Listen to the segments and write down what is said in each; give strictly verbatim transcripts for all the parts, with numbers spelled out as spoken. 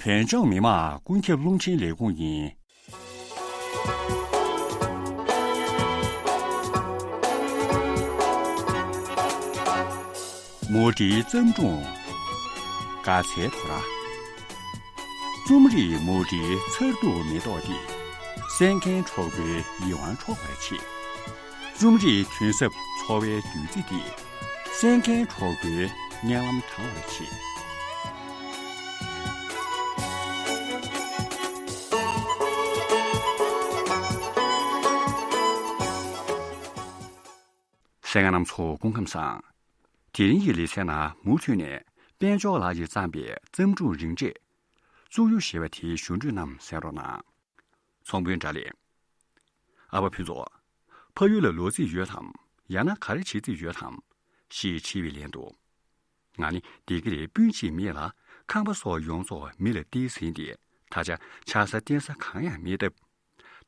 བོད་ལྗོངས་མི་དམངས་ཀུན་ཁྱབ་རླུང་འཕྲིན་ལས་ཁུངས་ཡིན། མུ་འབྲེལ་བརྩམས་སྒྲུང་། དགའ་ཚལ་དོ་ར། རྩོམ་རིག་མུ་འབྲེལ་མཚར་སྡུག་མེ་ཏོག་འདི། གསན་མཁན་གྲོགས་པོའི་ཡིད་དབང་འཕྲོག་པར་བྱེད། རྩོམ་རིག་དོན་ཟབ་འཚོ་བའི་བདུད་རྩི་འདི། གསན་མཁན་གྲོགས་པོའི་སྙན་ལམ་དྲང་བར་བྱེད། གསན་མཁན་རྣམ་ཚོ་སྐུ་ཁམས་བཟང་། དེ་རིང་གི་ལེ་ཚན་ནང་མུ་མཐུད་ནས་དཔལ་འབྱོར་ལགས་ཀྱིས་བརྩམས་པའི་བརྩམས་སྒྲུང་རིང་གྲས། བཙུགས་ཡུལ་ཞེས་པ་དེའི་ཞུ་འཕྲོས་རྣམས་གསན་རོགས་གནང་། ཚོང་དཔོན་དགྲ་ལྷས། ཨ་ཕ་ཕུན་ཚོགས། ཕ་ཡུལ་ལ་ལོག་རྩིས་ཡོད་དམ། ཡང་ན་ག་རེ་བྱེད་རྩིས་ཡོད་དམ། ཞེས་དྲིས་པའི་ལན་དུ། ང་ནི་སྡེ་དགེ་རའི་སྤུན་གཅིག་མེད་ལ། ཁང་པ་སོགས་ཡོངས་རྫོགས་མི་ལ་སྟེར་ཟིན་ཏེ། ད་ཆ་ཆགས་ས་བརྟེན་ས་གང་ཡང་མེད་སྟབས།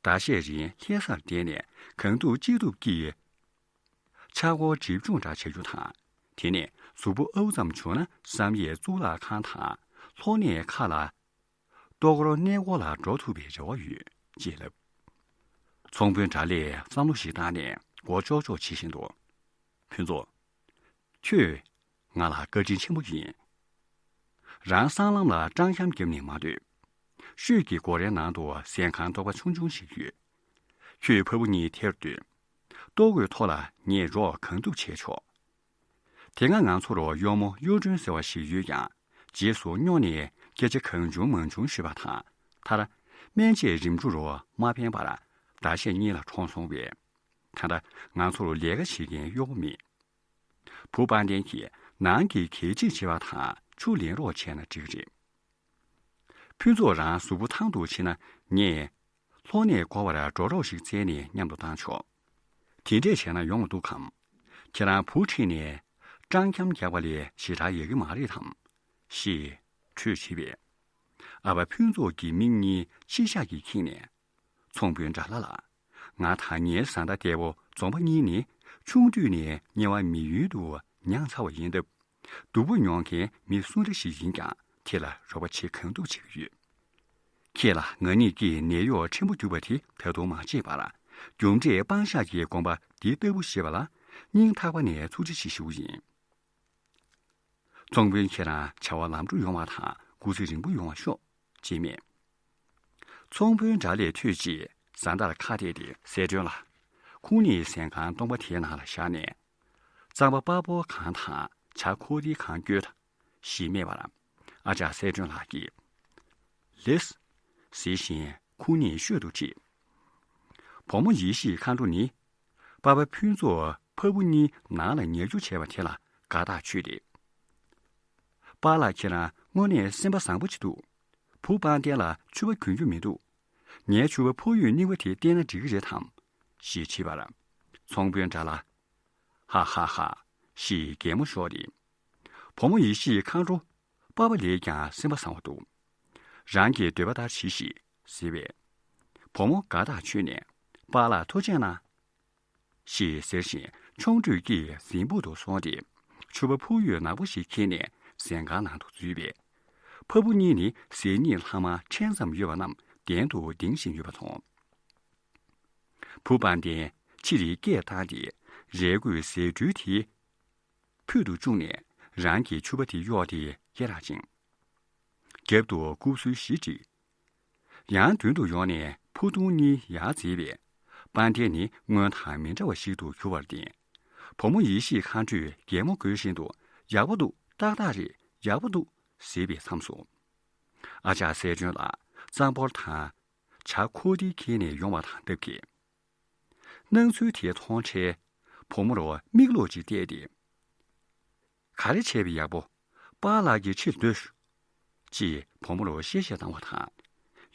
ཟླ་ཤས་རིང་ལྷ་སར་བསྡད་ནས་གང་ཐུབ་ཅི་ཐུབ་ཀྱིས། ཆག་སྒོ་འཇིབ་སྦྱོང་འདྲ་བྱ་རྒྱུ་དང་། དེ་ནས་གཟུགས་པོ་ཨའུ་ཙམ་བྱུང་ན་བསམ་ཡས་གཙུག་ལག་ཁང་དང་ལྷོ་གནས་ཁ་ལ། ལྟོ་གོར་གནས་སྐོར་ལ་འགྲོ་ཐུབ་པའི་རེ་བ་ཡོད་ཅེས་ལབ། ཚོང་དཔོན་དགྲ་ལྷས་བསམ་བློ་ཞིག་བཏང་ནས་མགོ་ལྕོག་ལྕོག་བྱེད་བཞིན་དུ། ཕུན་ཚོགས། ཁྱོས་ང་ལ་བཀའ་དྲིན་ཆེན་པོ་ཡིན། རང་སྲང་ལམ་ལ་སྤྲང་འཁྱམ་བརྒྱབ་ནས་མ་སྡོད། ཤོད་ཀྱི་སྒོ་རའི་ནང་དུ་གཟན་ཁང་སྟོང་པ་ཆུང་ཆུང་ཞིག་ཡོད། ཁྱོད་ཕ་བུ་གཉིས་དེར་སྡོད། ལྟོ་གོས་ཐོག་ལ་ངས་རོགས་གང་ཐུབ་བྱས་ཆོག། དེ་སྔ་ང་ཚོར་གཡོག་མོ་གཡོ་སྒྲོན་ཟེར་བ་ཞིག་ཡོད་ཀྱང་། རྗེས་སུ་སྨྱོ་ནས་སྐད་ཆ་གང་བྱུང་མང་བྱུང་ཤོད་པ་དང་། མཐར། སྨན་དཔྱད་རིམ་གྲོ་རུ་མ་ཕན་པར་ཟླ་ཤས་གཉིས་ལ་གྲོངས་སོང་བས། ད་ལྟ་ང་ཚོར་ལས་ཀ་བྱེད་མཁན་གཡོག་པོ་མེད། བུ་དཔལ་ལྡན་གྱིས་ནང་གི་གད་ཕྱིས་བྱེད་པ་དང་ཆུ་ལེན་རོགས་བྱས་ན་འགྲིག་གི་རེད། ཕུན་ཚོགས་རང་གཟུགས་པོ་ཐང་དུ་ཕྱིན་ན་ངས་ལྷོ་གནས་སྐོར་བར་འགྲོ་རོགས་ཤིག་བཙལ་ནས་མཉམ་དུ་བཏང་ཆོག། དེ་འདྲས་བྱས་ན་ཡོང་མི་འདུག་གམ། ཁྱེད་རང་བུ་ཁྲིད་ནས་སྤྲང་འཁྱམ་རྒྱག་པ་ལས་ཞེ་དྲག་ཡག་གི་མ་རེད་དམ། ཞེས་དྲིས་བྱས་པས། ཨ་ཕ་ཕུན་ཚོགས་ཀྱི་མིག་གཉིས་མཆི་ཞག་གིས་ཁེངས་ནས། ཚོང་དཔོན་དགྲ་ལྷ་ལགས། ང་དང་ངའི་བཟའ་ཟླ་འདས་པོ་འཛོམས་པ་གཉིས་ནི་ཆུང་དུས་ནས་དམྱལ་བ་མི་ཡུལ་དུ་མྱངས་ཚར་བ་ཡིན་སྟབས། སྡུག་པོ་མྱོང་མཁན་མི་སུ་འདྲ་ཞིག་ཡིན་ཀྱང་དེ་ལ་རོགས་པ་བྱེད་གང་ཐུབ་བྱེད་ཀྱི་ཡོད། ཁྱེད་ལ་ང་གཉིས་ཀྱིས་ནད་གཡོག་ཕྲན་བུ་བརྒྱུད་པ་དེ་ད་དུང་མ་བརྗེད་པར། རྒྱུ་འབྲས་སྤང་བཞག་གི་དགོངས་པ་འདི་ལྟ་བུ་བཞེས་པ་ལ་སྙིང་ཐག་པ་ནས་ཐུགས་རྗེ་ཆེ་ཞུ་བ་ཡིན། ཚོང་དཔོན་ཁྱེད་རང་བྱ་བ་ལམ་འགྲོ་ཡོང་བ་དང་སྐུ་ཚེ་རིང་པོ་ཡོང་བ་ཤོག་ཅེས་སྨྲས། ཚོང་དཔོན་དགྲ་ལྷས་ཐོས་རྗེས་བཟའ་ཟླར་ཁ་གཏད་དེ་གསལ་སྒྲོན་ལགས། ཁོང་ཉིད་གཟན་ཁང་སྟོང་པ་དེའི་ནང་ལ་བཞག་ནས། རྩམ་པ་སྤར་སྤོར་གང་དང་ཇ་ཁོག་ཏིལ་གང་སྐྱོལ་དང་། ཞེས་སྨྲས་པར། ཨ་ཅག་གསལ་སྒྲོན་ལགས་ཀྱིས། ལེགས། ཟེར་བཞིན་ཁོང་ཉིད་ཤོད་དུ་ཁྲིད། བུ་མོ་ཡེ་ཤེས་མཁའ་འགྲོ་ནི། པ་ཕ་ཕུན་ཚོགས་ཕ་བུ་གཉིས་ནང་ལ་ཉལ་རྒྱུ་བྱས་པ་དེ་ལ་དགའ་ཐག་ཆོད་དེ། པཱ་ལགས་ཁྱེད་རང་དངོས་གནས་སེམས་པ་བཟང་པོ་ཅིག་འདུག། བུ་དཔལ་ལྡན་ལ་ཕྱུ་པ་གྱོན་རྒྱུ་མི་འདུག། ངའི་ཕྱུ་པ་ཕོ་ཡོད་རྙིང་པ་དེ་བསྟན་ན་འགྲིག་གི་རེད་དམ། ཞེས་དྲིས་པར། ཚོང་དཔོན་དགྲ་ལྷ། ཧ་ཧ་ཧ། ཞེས་གད་མོ་ཤོར་ཏེ། བུ་མོ་ཡེ་ཤེས་མཁའ་འགྲོ། པ་ཕ་ལས་ཀྱང་སེམས་པ་བཟང་བ་འདུག། རང་གི་འདོད་པ་ལྟར་གྱིས་ཤིག། ཟེར་བས། བུ་མོ་དགའ་ཐག་ཆོད་ནས། པཱ་ལགས་ཐུགས་རྗེ་གནང་། ཞེས་ཟེར་བཞིན་མཆོང་སྤྲུགས་ཀྱིས་གཟིམ་ཕུག་ཏུ་སོང་སྟེ། ཕྱུ་པ་ཕོ་ཡོད་ནག་པོ་ཞིག་འཁྱེར་ནས་གཟན་ཁང་ནང་དུ་འཛུལ་བས། ཕ་བུ་གཉིས་ནི་ཟས་རྙིང་ལྷག་མ་ཕྲན་ཙམ་ཡོད་པ་རྣམས་གདན་དུ་གདིང་བཞིན་ཡོད་པ་མཐོང་། བུ་དཔལ་ལྡན་ཕྱིར་སྐད་བཏང་སྟེ་རས་གོས་ཟས་འགྲུལ་དེ་ཕུད་དུ་བཅུག་ནས་རང་གི་ཕྱུ་པ་དེ་གཡོགས་ཏེ་སྐེ་རགས་བཅིངས། རྒྱབ་ཏུ་རྐུབ་སུལ་བཞི་བསྒྲིགས། ཡང་མདུན་དུ་ཡོང་ནས་ཕུ་ཐུང་གཉིས་ཡར་འཛེགས་པས། དཔལ་ལྡན་ནི་སྔོན་དང་མི་འདྲ་བ་ཞིག་ཏུ་གྱུར་བར་བརྟེན། བུ་མོ་ཡེ་ཤེས་མཁའ་འགྲོས་གད་མོ་དགོད་བཞིན་དུ། ཡག་པོ་འདུག། ཏག་ཏག་རེད། ཡག་པོ་འདུག། ཟེར་བའི་མཚམས་སུ། ཨ་ཅག་གསལ་སྒྲོན་ལགས་རྩམ་ཕོར་དང་ཇ་ཁོག་ཏིལ་འཁྱེར་ནས་ཡོང་བ་དང་སྟབས་ཀྱིས། སྣང་ཚུལ་དེ་མཐོང་འཕྲལ། བུ་མོར་མིག་ལོག་ཅིག་བལྟས་ཏེ། ག་རེ་བྱས་པའི་ཡག་པོ། པཱ་ལགས་ཀྱིས་ཕྱིར་སྡོད་ཤོག། ཅེས་བུ་མོར་གཤེ་གཤེ་བཏང་བ་དང་།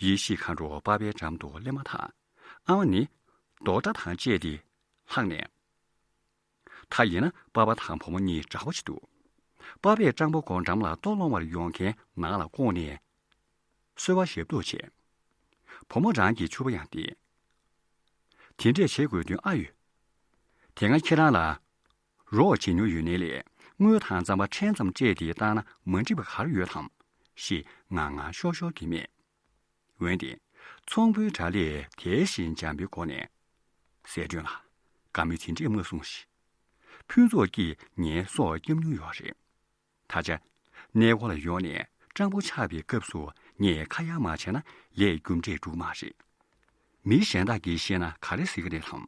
ཡེ་ཤེས་མཁའ་འགྲོ་པ་ཕའི་འགྲམ་དུ་སླེབས་མ་ཐག། ཨ་མ་ནི་རྡོག་སྒྲ་དང་བཅས་ཏེ་ལྷགས་ནས། ད་ཡིན་ན་པ་ཕ་དང་བུ་མོ་གཉིས་འདྲ་བོ་ཞིག་འདུག། པ་ཕས་སྤྲང་པོ་སྒོ་འགྲམ་ལ་ལྟོ་སློང་བར་ཡོང་མཁན་ནང་ལ་བསྐོངས་ནས། གསོལ་བ་ཞབས་ཏོག་བྱས། བུ་མོ་རང་གི་ཕྱུ་པ་ཡང་བསྟན། དེ་འདྲས་བྱེད་དགོས་དོན་ཨ་ཡོད། དེ་སྔ་ཁྱེད་རང་ལ་རོགས་བྱེད་མྱོང་ཡོད་ནའི་ལས་དངུལ་དང་རྩམ་པ་ཕྲན་ཙམ་སྤྲད་དེ་བཏང་ན་མ་འགྲིག་པ་ག་རེ་ཡོད་དམ། ཞེས་ངང་ངང་ཤོར་ཤོར་གྱིས་སྨྲས། འོན་ཏེ་ཚོང་དཔོན་དགྲ་ལྷས་དལ་ཞིང་འཇམ་པོའི་སྒོ་ནས། གསལ་སྒྲོན་ལགས། དགའ་མོས་དེ་འདྲས་མ་གསུངས་ཤིག། ཕུན་ཚོགས་ཀྱིས་ངའི་སྲོག་བསྐྱབས་མྱོང་ཡོད་རེད། ད་ཆ། གནས་སྐོར་ལ་ཡོང་ནས་སྤྲང་པོ་ཆགས་པའི་སྐབས་སུ་ངས་ཁ་ཡ་མ་བྱས་ན་ལས་རྒྱུ་འབྲས་འགྲུབ་མ་རེད། མི་གཞན་དག་གིས་ཤེས་ན་ག་རེ་ཟེར་གི་རེད་དམ།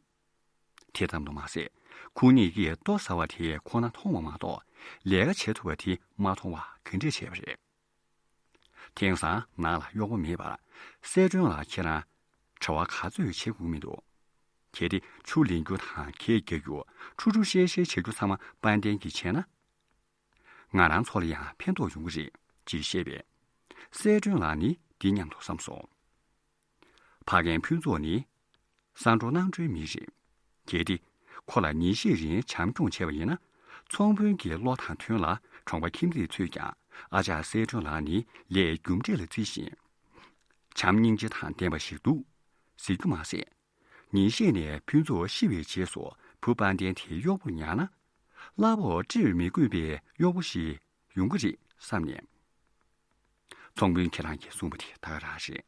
དེ་ཙམ་དུ་མ་ཟད། ཁོ་གཉིས་ཀྱིས་ལྟོ་ཟ་བ་དེ་ཁོ་ན་མཐོང་བ་མ་གཏོགས་ལས་ཀ་བྱེད་ཐུབ་པ་དེ་མ་མཐོང་བ་ག་འདྲས་བྱས་པ་རེད། དེང་སང་ནང་ལ་གཡོག་པོ་མེད་པར་གསལ་སྒྲོན་ལགས་ཁྱེད་རང་གྲྭ་བ་ག་ཚོད་བྱེད་དགོས་མི་འདུག། གལ་ཏེ་ཆུ་ལེན་རྒྱུ་དང་གད་རྒྱག་རྒྱུ་ཁྲུ་ཁྲུ་ཤེར་ཤེར་བྱེད་རྒྱུ་ཚང་མ་དཔལ་ལྡན་གྱིས་བྱས་ན། ང་རང་ཚོ་ལ་ཡང་ཕན་ཐོགས་ཡོང་གི་རེད་ཅེས་བཤད་པས། གསལ་སྒྲོན་ལགས་ནི་འདི་སྙམ་དུ་བསམ་སོང་། ཕ་རྒན་ཕུན་ཚོགས་ནི་ས་འགྲོ་གནམ་འགྲོའི་མི་རེད། གལ་ཏེ་ཁོ་ལ་ཉིན་ཤས་རིང་བྱམས་སྐྱོང་བྱས་པ་ཡིན་ན། ཚོང་དཔོན་གྱི་བློ་དང་མཐུན་ལ་གྲོང་པ་ཁྱིམ་མཚེས་ཚོས་ཀྱང་ཨ་ཅག་གསལ་སྒྲོན་ལགས་ནི་ལས་རྒྱུ་འབྲས་ལ་བརྩི་ཞིང་། བྱམས་སྙིང་རྗེ་དང་ལྡན་པ་ཞིག་འདུག་ཟེར་རྒྱུ་མ་ཟད། ཉིན་ཤས་ནས་ཕུན་ཚོགས་ཤི་བའི་རྗེས་སུ་བུ་དཔལ་ལྡན་དེའི་གཡོག་པོར་ཉར་ན། གླ་ཕོགས་སྤྲད་མི་དགོས་པའི་གཡོག་པོ་ཞིག་ཡོང་གི་རེད་བསམ་ནས། ཚོང་དཔོན་ཁྱེད་རང་གིས་གསུངས་པ་དེ་ད་ག་རང་རེད།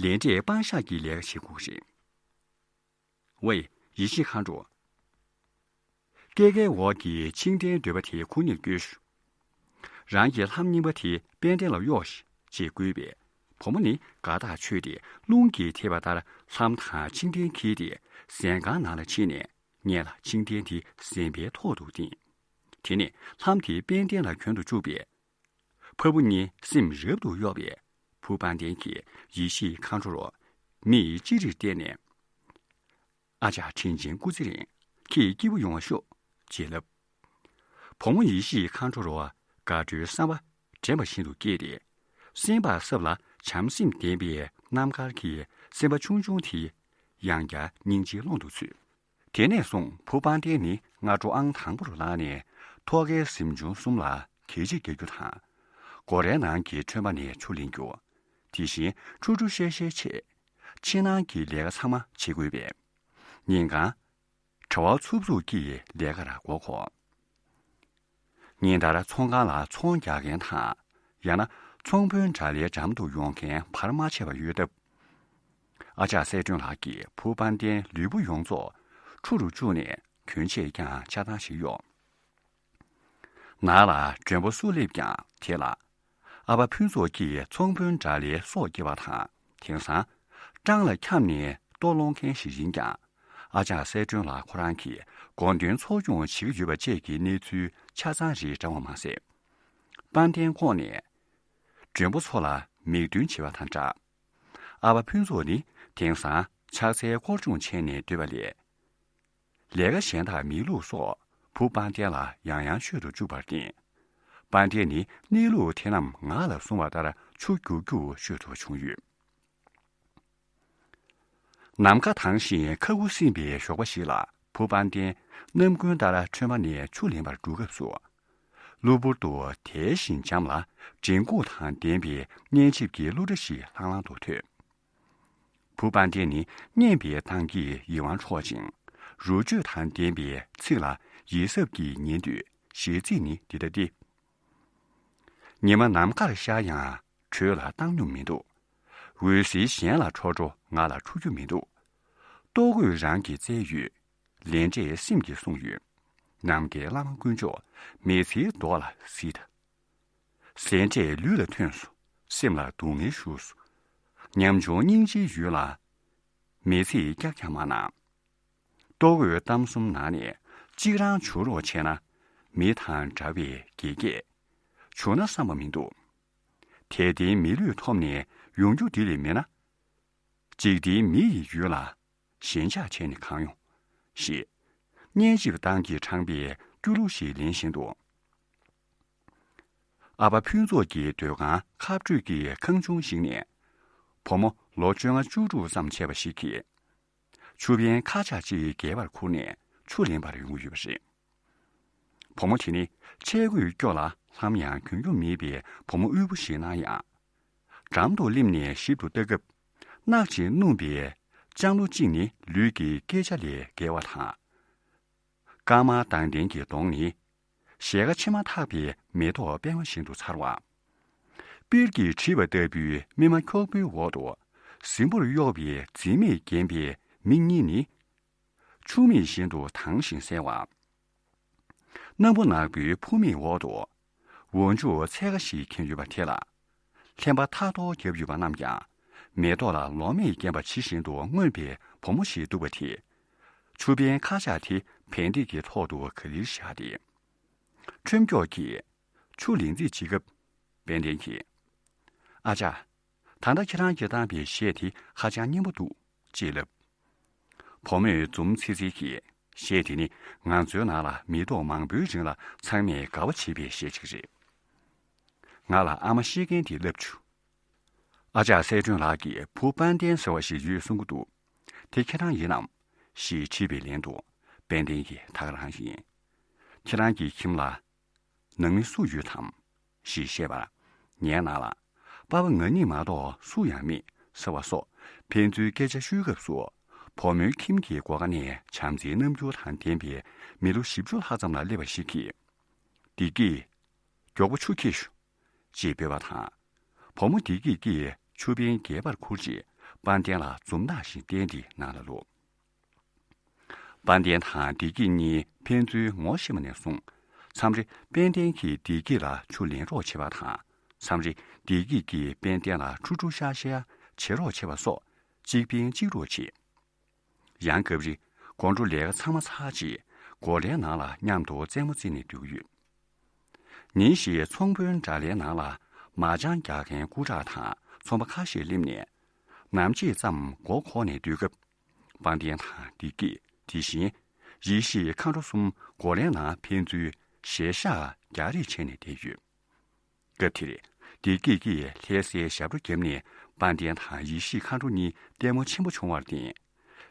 ལས་འབྲས་སྤང་བཞག་གི་ལས་ཀ་བྱེད་དགོས་རེད། ཝེ། ཡེ་ཤེས་མཁའ་འགྲོ། སྐྱེས་ཀའི་འོག་གི་ཕྱིང་ལྡན་འདོད་པ་དེ་ཁོ་གཉིས་བསྐྱོན་ཤོག། རང་གི་ལྷམ་རྙིང་པ་དེ་དཔལ་ལྡན་ལ་གཡོགས་ཤིག་ཅེས་བསྐུལ་བས། བུ་མོ་ནི་དགའ་ཐག་ཆོད་དེ་རླུང་གིས་དེད་པ་ལྟར་ལྷམ་དང་ཕྱིང་ལྡན་འཁྱེར་ཏེ་ཟན་ཁང་ནང་ལ་ཕྱིན་ནས། སྔོན་ལ་ཕྱིང་ལྡན་དེ་ཟན་པའི་ཐོག་ཏུ་བཏིང་། དེ་ནས་ལྷམ་དེ་དཔལ་ལྡན་ལ་གྱོན་དུ་བཅུག་པས། ཕ་བུ་གཉིས་སེམས་རབ་ཏུ་གཡོ་བས། བུ་དཔལ་ལྡན་གྱིས་ཡེ་ཤེས་མཁའ་འགྲོར། མིག་ཅི་རིར་བལྟས་ནས། ཨ་ཅག་དྲིན་ཆེན་སྐུ་ཚེ་རིང་། ཁྱེད་སྐྱིད་པོ་ཡོང་བ་ཤོག་ཅེས་ལབ། བུ་མོ་ཡེ་ཤེས་མཁའ་འགྲོར་དགའ་སྤྲོའི་བསམ་པ་དྲན་པ་བཞིན་དུ་སྐྱེས་ཏེ། སེམས་པ་གསར་ལ་བྱམས་སེམས་ལྡན་པའི་རྣམ་དཀར་གྱི་སེམས་པ་ཆུང་ཆུང་དེ་ཡང་བསྐྱར་སྙིང་རྗེའི་ཀློང་དུ་ཚུད། དེ་ནས་བཟུང་བུ་དཔལ་ལྡན་ནི་སྔ་དྲོ་ཨང་དང་པོར་ལངས་ནས་ཐོག་ཁའི་གཟིམ་ཆུང་གསུམ་ལ་གད་ཕྱིས་རྒྱག་རྒྱུ་དང་། སྒོ་རའི་ནང་གི་ཁྲོན་པ་ནས་ཆུ་ལེན་རྒྱུ། དེ་བཞིན་ཁྲུ་ཁྲུ་ཤེར་ཤེར་བྱས། ཕྱི་ནང་གི་ལས་ཀ་ཚང་མ་བྱེད་དགོས་པས། ཉིན་གང་། གྲྭ་བ་འཚུབ་འཚུབ་ཀྱིས་ལས་ཀར་མགོ་འཁོར། ཉིན་ལྟར་ཚོང་ཁང་ལ་ཚོང་རྒྱག་མཁན་དང་། ཡང་ན་ཚོང་དཔོན་དགྲ་ལྷའི་འགྲམ་དུ་ཡོང་མཁན་བར་མ་ཆད་པ་ཡོད་སྟབས། ཨ་ཅག་གསལ་སྒྲོན་ལགས་ཀྱིས་བུ་དཔལ་ལྡན་ལུས་པོ་ཡོངས་རྫོགས་ཁྲུ་རུ་བཅུག་ནས་གྱོན་ཆས་ཀྱང་ཆ་ཚང་ཞིག་གཡོགས། ནང་ལ་མགྲོན་པོ་སུ་སླེབས་ཀྱང་དེ་ལ། ཨ་ཕ་ཕུན་ཚོགས་ཀྱིས་ཚོང་དཔོན་དགྲ་ལྷའི་སྲོག་བསྐྱབས་པ་དང་། དེང་སང་། སྤྲང་ལ་འཁྱམས་ནས་ལྟོ་སློང་མཁན་ཞིག་ཡིན་ཀྱང་། ཨ་ཅག་གསལ་སྒྲོན་ལགས་ཁོ་རང་གིས་དགོས་འདུན་འཚོ་སྐྱོང་བྱེད་ཀྱི་ཡོད་པ་བཅས་ཀྱི་གནས་ཚུལ་ཆ་ཚང་རེ་དྲངས་པ་མ་ཟད། དཔལ་ལྡན་ཁོང་ནས་མགྲོན་པོ་ཚོ་ལ་མིག་སྟོན་བྱེད་པ་དང་སྦྲགས། ཨ་ཕ་ཕུན་ཚོགས་ནི་དེང་སང་ཕྱག་འཚལ་སྐོར་སྦྱོང་བྱས་ནས་སྡོད་པ་ལས། ལས་ཀ་གཞན་དག་མི་བླུགས་སོགས་བུ་དཔལ་ལྡན་ལ་ཡང་ཡང་ཤོད་དུ་བཅུག་པར་བརྟེན། དཔལ་ལྡན་ནི་གནས་ལུགས་དེ་རྣམས་ངག་ལ་བཟུང་བ་ལྟར་ཆུ་རྒྱུག་རྒྱུག་ཤོད་ཐུབ་པ་བྱུང་ཡོད། ནམ་མཁའ་དྭངས་ཤིང་ཁ་ཁུ་སིམ་པའི་ཞོགས་པ་ཞིག་ལ་བུ་དཔལ་ལྡན་ནམ་རྒྱུན་ལྟར་ཁྲོན་པ་ནས་ཆུ་ལེན་པར་འགྲོ་སྐབས་སུ། གློ་བུར་དུ་དལ་ཞིང་འཇམ་ལ་མགྲིན་ཁུག་དང་ལྡན་པའི་སྙན་འཇེབས་ཀྱི་གླུ་སྒྲ་ཞིག་ལྷང་ལྷང་དུ་ཐོས། བུ་དཔལ་ལྡན་ནི་སྙན་པའི་གདངས་ཀྱིས་ཡིད་དབང་འཕྲོག་ཅིང་། རོ་བཅུད་དང་ལྡན་པའི་ཚིག་ལ་ཡིད་གཟབ་ཀྱིས་ཉན་དུས་གཞས་ཚིག་ནི་འདི་ལྟ་སྟེ། ཉི་མ་ནམ་མཁར་ཤར་ཡང་དྲོད་ལ་བཏང་སྙོམས་མི་འདུག། འོད་ཟེར་གཞན་ལ་འཕྲོ་འཕྲོ་ང་ལ་འཕྲོ་རྒྱུ་མི་འདུག། ལྟོ་གོས་རང་གིས་བཙལ་ཡོད། ལས་འབྲས་སེམས་ཀྱིས་བསྲུངས་ཡོད། ནམ་མཁའི་བླ་མ་དཀོན་མཆོག་མི་ཚེའི་མདོག་ལ་གཟིགས་དང་། ཟས་འབྲས་ལུས་ལ་ཐོན་སོང་། སེམས་ལ་སྡུག་བསྔལ་ཞུགས་སོང་། ཉམ་ཆུང་སྙིང་རྗེའི་ཡུལ་ལ། མི་ཚེ་ཀྱག་ཀྱག་མ་གནང་། ལྟོ་གོས་གཏམ་གསུམ་ནང་ནས་གཅིག་རང་བྱུང་རོགས་བྱས་ན། མི་དང་འདྲ་བའི་དགེ་རྒྱས། བྱུང་ན་བསམ་པ་མི་འདུག། དད་ལྡན་མི་ལུས་ཐོབ་ནས་ཡོང་རྒྱུ་འདི་ལས་མེད་ན། འཇིག་རྟེན་མི་ཡི་ཡུལ་ལ། ཞེན་ཆགས་བྱས་ནས་གང་ཡོང་། ཞེས། སྙན་འཇེབས་གདངས་ཀྱིས་དྲངས་པའི་སྐྱོ་གླུ་ཞིག་ལེན་བཞིན་དུ། ཨ་ཕ་ཕུན་ཚོགས་ཀྱི་སྡོད་ཁང་ཁ་སྤྲོད་ཀྱི་ཁང་ཆུང་ཞིག་ནས། བུ་མོ་ལོ་བཅོ་ལྔ་བཅུ་དྲུག་ཙམ་བྱས་པ་ཞིག་གིས། ཆུ་བན་ཁ་ཆག་ཅིག་བརྒལ་བར་ཁུར་ནས་ཆུ་ལེན་པར་ཡོང་གི་ཡོད་པ་རེད། བུ་མོ་དེ་ནི་ཆས་གོས་སྐྱོ་ལ་ལྷམ་ཡང་གྱོན་རྒྱུ་མེད་པའི་བུ་མོ་དབུལ་པོ་ཞིག་སྣང་ཡང་། འགྲམ་དུ་སླེབས་ནས་ཞིབ་ཏུ་ལྟ་སྐབས། གནག་ཅིང་སྣུམ་པའི་ལྕང་ལོ་གཅིག་ནི་ལུས་ཀྱི་སྐད་ཆ་ལས་བརྒལ་བ་དང་། དཀར་དམར་མདངས་ལྡན་གྱི་གདོང་ནི། ཞལ་ཁ་ཕྱེ་མ་ཐག་པའི་མེ་ཏོག་པད་མ་བཞིན་དུ་མཚར་བ། པིར་གྱིས་བྲིས་པ་ལྟ་བུའི་སྨིན་མ་འཁྱོག་པོའི་འོག་ཏུ་གཟིམ་པོར་གཡོགས་པའི་རྫིང་མས་བརྒྱན་པའི་མི་གཉིས་ནི། ཆུ་མིག་བཞིན་དུ་དྭངས་ཤིང་གསལ་བ། སྣམ་བུ་ནག་པོའི་ཕུ་མིག་འོག་ཏུ་འོག་འཇུག་ཚལ་ཁ་ཞིག་ཁེངས་ཡོད་པ་དེ་ལ། ལྷན་པ་ཐག་ཐོག་བརྒྱབ་ཡོད་པ་རྣམས་ཀྱང་མེ་ཏོག་ལ་ལོ་མས་བརྒྱན་པ་ཇི་བཞིན་དུ་མངོན་པའི་བུ་མོ་ཞིག་འདུག་པ་དེས། ཆུ་བན་ཁ་ཤགས་དེ་བན་དེ་གི་ཐོག་ཏུ་ག་ལེར་བཞག་སྟེ། ཁྲོམ་སྐྱོགས་ཀྱིས་ཆུ་ལེན་རྩིས་བྱེད་སྐབས། དཔལ་ལྡན་གྱིས། ཨ་ཅག་ད་ལྟ་ཁྱེད་རང་གིས་བཏང་པའི་གཞས་དེ་ཧ་ཅང་སྙན་པོ་འདུག་ཅེས་ལབ། བུ་མོས་འཛུམ་ཚིག་ཚིག་གིས། གཞས་དེ་ནི་ང་ཚོའི་ནང་ལ་མི་ཐོག་མང་པོའི་རིང་ལ་ཚང་མས་དགའ་བ་བྱེད་པའི་གཞས་ཅིག་རེད། ང་ལ་ཨ་མ་ཤེས་མཁན་དེས་ལབ་བྱུང་། ཨ་ཅག་གསལ་སྒྲོན་ལགས་ཀྱིས་བུ་དཔལ་ལྡན་ཟེར་བ་ཞིག་ཡོད་གསུང་གི་འདུག་དེ་ཁྱེད་རང་ཡིན་ནམ། ཞེས་དྲིས་པའི་ལན་དུ། དཔལ་ལྡན་གྱིས་ད་ག་རང་ཡིན། ཁྱེད་རང་གི་ཁྱིམ་ལ་ནང་མི་སུ་ཡོད་དམ། ཞེས་བཤད་པར། ངའི་ནང་ལ་པ་ཕ་ང་གཉིས་མ་གཏོགས་སུ་ཡང་མེད་ཟེར་བ་སོགས་ཕན་ཚུན་སྐད་ཆ་ཤོད་སྐབས་སུ། བུ་མོའི་ཁྱིམ་གྱི་སྒོ་ཁ་ནས་བྱམས་བརྩེའི་རྣམ་འགྱུར་དང་ལྡན་པའི་མི་ལོ་བཞི་བཅུ་ལྷག་ཙམ་ལ་སླེབས་པ་ཞིག་གིས། བདེ་སྐྱིད། མགྱོགས་པོ་ཆུ་འཁྱེར་ཤོག་ཅེས་འབོད་པ་དང་། བུ་མོ་བདེ་སྐྱིད་ཀྱིས་ཆུ་བན་སྒལ་པར་ཁུར་རྗེས་དཔལ་ལྡན་ལ་འཛུམ་མདངས་ཤིག་བསྟན་ཏེ་ནང་ལ་ལོག་དཔལ་ལྡན་དང་བདེ་སྐྱིད་གཉིས་ཕན་ཚུན་ངོ་ཤེས་པ་ནས་བཟུང་། མཚམས་རེ་དཔལ་ལྡན་གྱིས་བདེ་སྐྱིད་ལ་ཆུ་ལེན་རོགས་བྱེད་པ་དང་། མཚམས་རེ་བདེ་སྐྱིད་ཀྱིས་དཔལ་ལྡན་ལ་ཁྲུ་ཁྲུ་ཤ་ཤ་བྱེད་རོགས་བྱེད་པ་སོགས་གཅིག་ཕན་གཅིག་རོགས་བྱེད། ཡང་སྐབས་རེ་སྒོ་འགྲོ་ལས་ཀ་ཚང་མ་ཚར་རྗེས་སྒོ་ལའི་ནང་ལ་མཉམ་དུ་རྩེད་མོ་རྩེ་ནས་སྡོད་ཀྱི་ཡོད། ཉིན་ཞིག་ཚོང་དཔོན་དགྲ་ལྷའི་ནང་ལ་མ་ཅང་རྒྱག་མཁན་སྐུ་དྲག་དང་ཚོང་པ་ཁ་ཤས་སླེབས་ནས། ནམ་ཕྱེད་ཙམ་མགོ་འཁོར་ནས་སྡོད་སྐབས། དཔལ་ལྡན་དང་བདེ་སྐྱིད་དེ་བཞིན་ཡེ་ཤེས་མཁའ་འགྲོ་གསུམ་སྒོ་ལའི་ནང་ཕན་ཚུན་ཞལ་ཤག་རྒྱག་རེས་བྱས་ནས་བསྡད་ཡོད། སྐབས་དེར་བདེ་སྐྱིད་ཀྱིས་ལྷ་སའི་ཞབས་བྲོ་བརྒྱབ་ནས་དཔལ་ལྡན་དང་ཡེ་ཤེས་མཁའ་འགྲོ་གཉིས་ལྟད་མོ་ཆེན་པོ་བྱུང་བར་བརྟེན།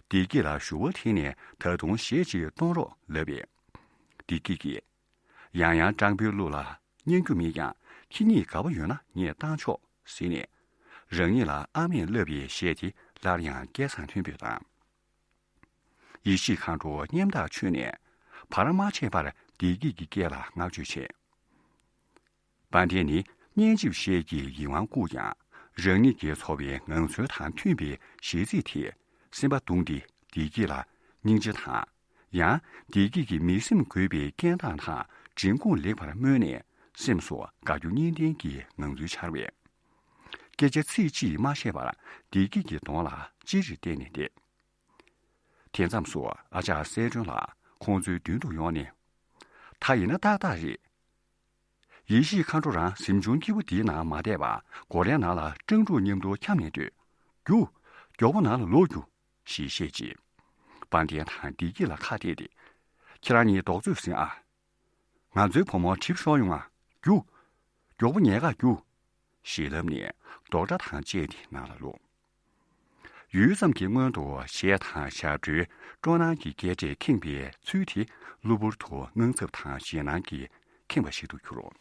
བདེ་སྐྱིད་ལ་ཞུ་བ་འཐེན་ནས་ད་དུང་གཞས་ཅིག་གཏོང་རོགས་ལབ་པས། བདེ་སྐྱིད་ཀྱིས། ཡང་ཡང་སྤྲང་པོའི་གླུ་ལ་སྙན་རྒྱུ་མེད་ཀྱང་ཁྱེད་གཉིས་དགའ་བོ་ཡོད་ན་ངས་བཏང་ཆོག་ཟེར་ནས། རང་ཉིད་ལ་ཨ་མས་བསླབས་པའི་གཞས་དེ་སླར་ཡང་སྐལ་བཟང་ཐོན་པོས་དང་། ཡེ་ཤེས་མཁའ་འགྲོ་སྙེམས་ཐག་ཆོད་ནས་བར་མ་ཆད་པར་བདེ་སྐྱིད་ཀྱི་སྐད་ལ་བསྔགས་བརྗོད་བྱས། དཔལ་ལྡན་ནི་སྙན་འཇེབས་གཞས་ཀྱིས་ཡིད་དབང་བཀུག་ཀྱང་རང་ཉིད་ཀྱི་འཚོ་བའི་ངང་ཚུལ་དང་མཐུན་པའི་གཞས་ཚིག་དེས་སེམས་པ་གདུངས་ཏེ་བདེ་སྐྱིད་ལ་སྙིང་རྗེ་དང་། ཡང་བདེ་སྐྱིད་ཀྱི་མི་སེམས་འགུལ་བའི་སྐད་གདངས་དང་མགྲིན་ཁུངས་ལེགས་པར་སྨོན་ནས་སེམས་སུ་དགའ་སྐྱོ་གཉིས་ལྡན་གྱི་ངང་ཚུལ་འཆར་བས། སྐད་ཆ་ཚིག་གཅིག་མ་བཤད་པར་བདེ་སྐྱིད་ཀྱི་གདོང་ལ་ཅེ་རེར་བལྟས་ནས་བསྡད། དེ་མཚམས་སུ་ཨ་ཅག་གསལ་སྒྲོན་ལགས་ཁོང་ཚོའི་མདུན་དུ་ཡོང་ནས། ད་ཡིན་ན་ཏག་ཏག་རེད། ཡེ་ཤེས་མཁའ་འགྲོ་རང་གཟིམ་ཆུང་སྐྱིད་པོ་འདིའི་ནང་མ་བསྡད་པར་སྒོ་ལའི་ནང་ལ་སྤྲང་ཕྲུག་མཉམ་དུ་འཁྱམས་ནས་སྡོད། རྒྱུགས། མགྱོགས་པོ་ནང་ལ་ལོག་རྒྱུགས། ཞེས་བཤད་རྗེས། དཔལ་ལྡན་དང་བདེ་སྐྱིད་ལ་ཁ་གཏད་དེ། ཁྱེད་རང་གཉིས་རྡོག་རྩོད་ཟིན་ཨ། ང་ཚོའི་བུ་མོ་གྲིབ་ཤོར་ཡོང་ང་། རྒྱུགས། མགྱོགས་པོ་ཉལ་ཁར་རྒྱུགས། ཞེས་ལབ་ནས་རྡོག་སྒྲ་དང་བཅས་ཏེ་ནང་ལ་ལོག་ཡུད་ཙམ་གྱི་སྔོན་དུ་གཞས་དང་ཞབས་བྲོའི་སྤྲོ་སྣང་གི་སྐད་སྒྲས་ཁེངས་པའི་ཚུལ་དེ་གློ་བུར་དུ་དངངས་འཚབ་དང་ཞེད་སྣང་གིས་ཁེངས་པ་ཞིག་ཏུ་གྱུར།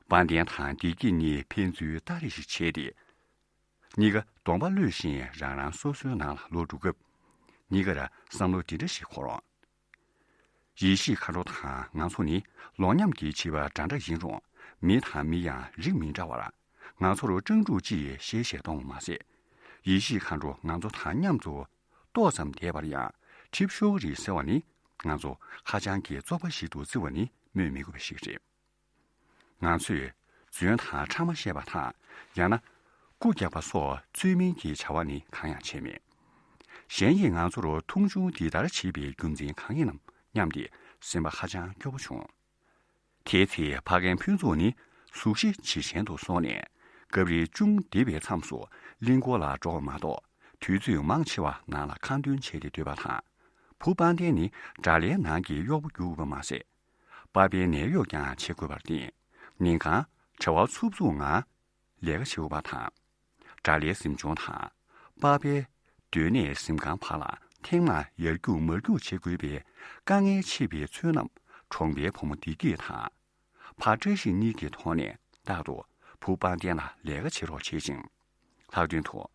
དཔལ་ལྡན་དང་བདེ་སྐྱིད་གཉིས་ཕན་ཚུན་ལྟ་རེས་ཤིག་བྱས་ཏེ། གཉིས་ཀ་གདོང་པ་གློད་བཞིན་རང་རང་སོ་སོའི་ནང་ལ་ལོག་འགྲོ་སྐབས། གཉིས་ཀར་བསམ་བློ་འདི་འདྲ་ཞིག་འཁོར། ཡེ་ཤེས་མཁའ་འགྲོ་དང་ང་ཚོ་ནི་ལོག་མཉམ་གྱི་བྱིས་པ་འདྲ་འདྲ་ཡིན་རུང་མི་དང་མི་ཡང་རིགས་མི་འདྲ་བར། ང་ཚོར་སྤྲང་ཕྲུག་ཅེས་གཞས་བཤད་གཏོང་བ་མ་ཟད། ཡེ་ཤེས་མཁའ་འགྲོ་ང་ཚོ་དང་མཉམ་དུ་ཏོག་ཙམ་བསྡད་པར་ཡང་གྲིབ་ཤོར་གི་རེད་ཟེར་བ་ནི་ང་ཚོ་ཧ་ཅང་གི་བཙོག་པ་ཞིག་ཏུ་བརྩི་བ་ནི་སྨོས་མི་དགོས་པ་ཞིག་རེད། ང་ཚོས་རྫུན་དང་ཕྲ་མ་བཤད་པ་དང་ཡང་ན་རྐུ་རྒྱག་པ་སོགས་ཚུལ་མིན་གྱི་བྱ་བ་ནི་གང་ཡང་བྱས་མེད། གཞན་གྱིས་ང་ཚོར་མཐོང་ཆུང་འདི་ལྟར་བྱེད་པའི་རྒྱུ་མཚན་གང་ཡིན་ནམ་སྙམ་སྟེ་སེམས་པ་ཧ་ཅང་སྐྱོ་པོ་བྱུང་། དེའི་ཚེ་ཕ་རྒན་ཕུན་ཚོགས་ནི་གཟུགས་གཞི་ཇེ་ཞན་དུ་སོང་ནས་སྐབས་རེ་ཅུང་བདེ་བའི་མཚམས་སུ་གླིང་སྐོར་ལ་འགྲོ་བ་མ་གཏོགས་དུས་ཚོད་མང་ཆེ་བ་ནང་ལ་ཁ་འདོན་བྱས་ཏེ་སྡོད་པ་དང་། བུ་དཔལ་ལྡན་ནི་དགྲ་ལྷའི་ནང་གི་གཡོག་པོ་རྒྱུག་དགོས་པ་མ་ཟད། པ་ཕའི་ནད་གཡོག་ཀྱང་བྱེད་དགོས་པར་བརྟེན། ཉིན་གང་གྲེ་བ་འཚུབ་འཚུབ་ངང་ལས་ཀ་བྱེད་དགོས་པ་དང་། དགྲ་ལྷའི་གཟིམ་ཆུང་དང་། པ་ཕའི་སྡོད་གནས་གཟིམ་ཁང་བར་ལ་ཐེངས་མང་ཡར་རྒྱུག་མར་རྒྱུག་བྱེད་དགོས་པའི་དཀའ་ངལ་ཆེ་བའི་ཚུལ་རྣམས་གྲོང་པའི་བུ་མོ་བདེ་སྐྱིད་དང་། ཕ་བཀྲ་ཤིས་གཉིས་ཀྱི་ཐོག་ནས་རྟག་ཏུ་བུ་དཔལ་ལྡན་ལ་ལས་ཀ་བྱེད་རོགས་བྱེད་ཅིང་། ལྷག་དོན་དུ།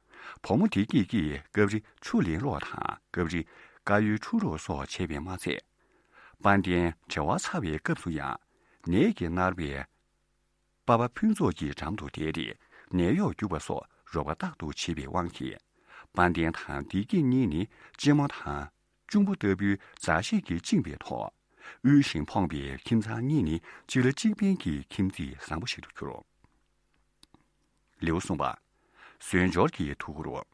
བུ་མོ་བདེ་སྐྱིད་ཀྱིས་སྐབས་རེ་ཆུ་ལེན་རོགས་དང་སྐབས་རེ་དཀར་ཡོལ་འཁྲུ་རོགས་སོགས་བྱས་པས་མ་ཚད། དཔལ་ལྡན་བྲེལ་བ་ཚ་བའི་སྐབས་སུ་ཡང་ནད་ཀྱིས་མནར་བའི་ པ་པ་ཕུན་ཚོགས་ཀྱི་འགྲམ་དུ་བསྡད་དེ་ནད་གཡོག་རྒྱུག་པ་སོགས་རོགས་པ་རྟག་ཏུ་བྱེད་པའི་དབང་གིས། དཔལ་ལྡན་དང་བདེ་སྐྱིད་གཉིས་ནི་གཅེན་མོ་དང་གཅུང་པོ་ལྟ་བུའི་མཛའ་བཤེས་ཀྱིས་བཅིངས་པའི་ཐོག་དབུལ་ཞིང་ཕོངས་པའི་ཁྱིམ་ཚང་གཉིས་ནི་གཅིག་ལ་གཅིག་ཕན་གྱི་ཁྱིམ་མཚེས་བཟང་པོ་ཞིག་ཏུ་གྱུར། ལེའུ་གསུམ་པ། ཟོལ་འབྱོར་གྱི་ཐུགས་ཁུར།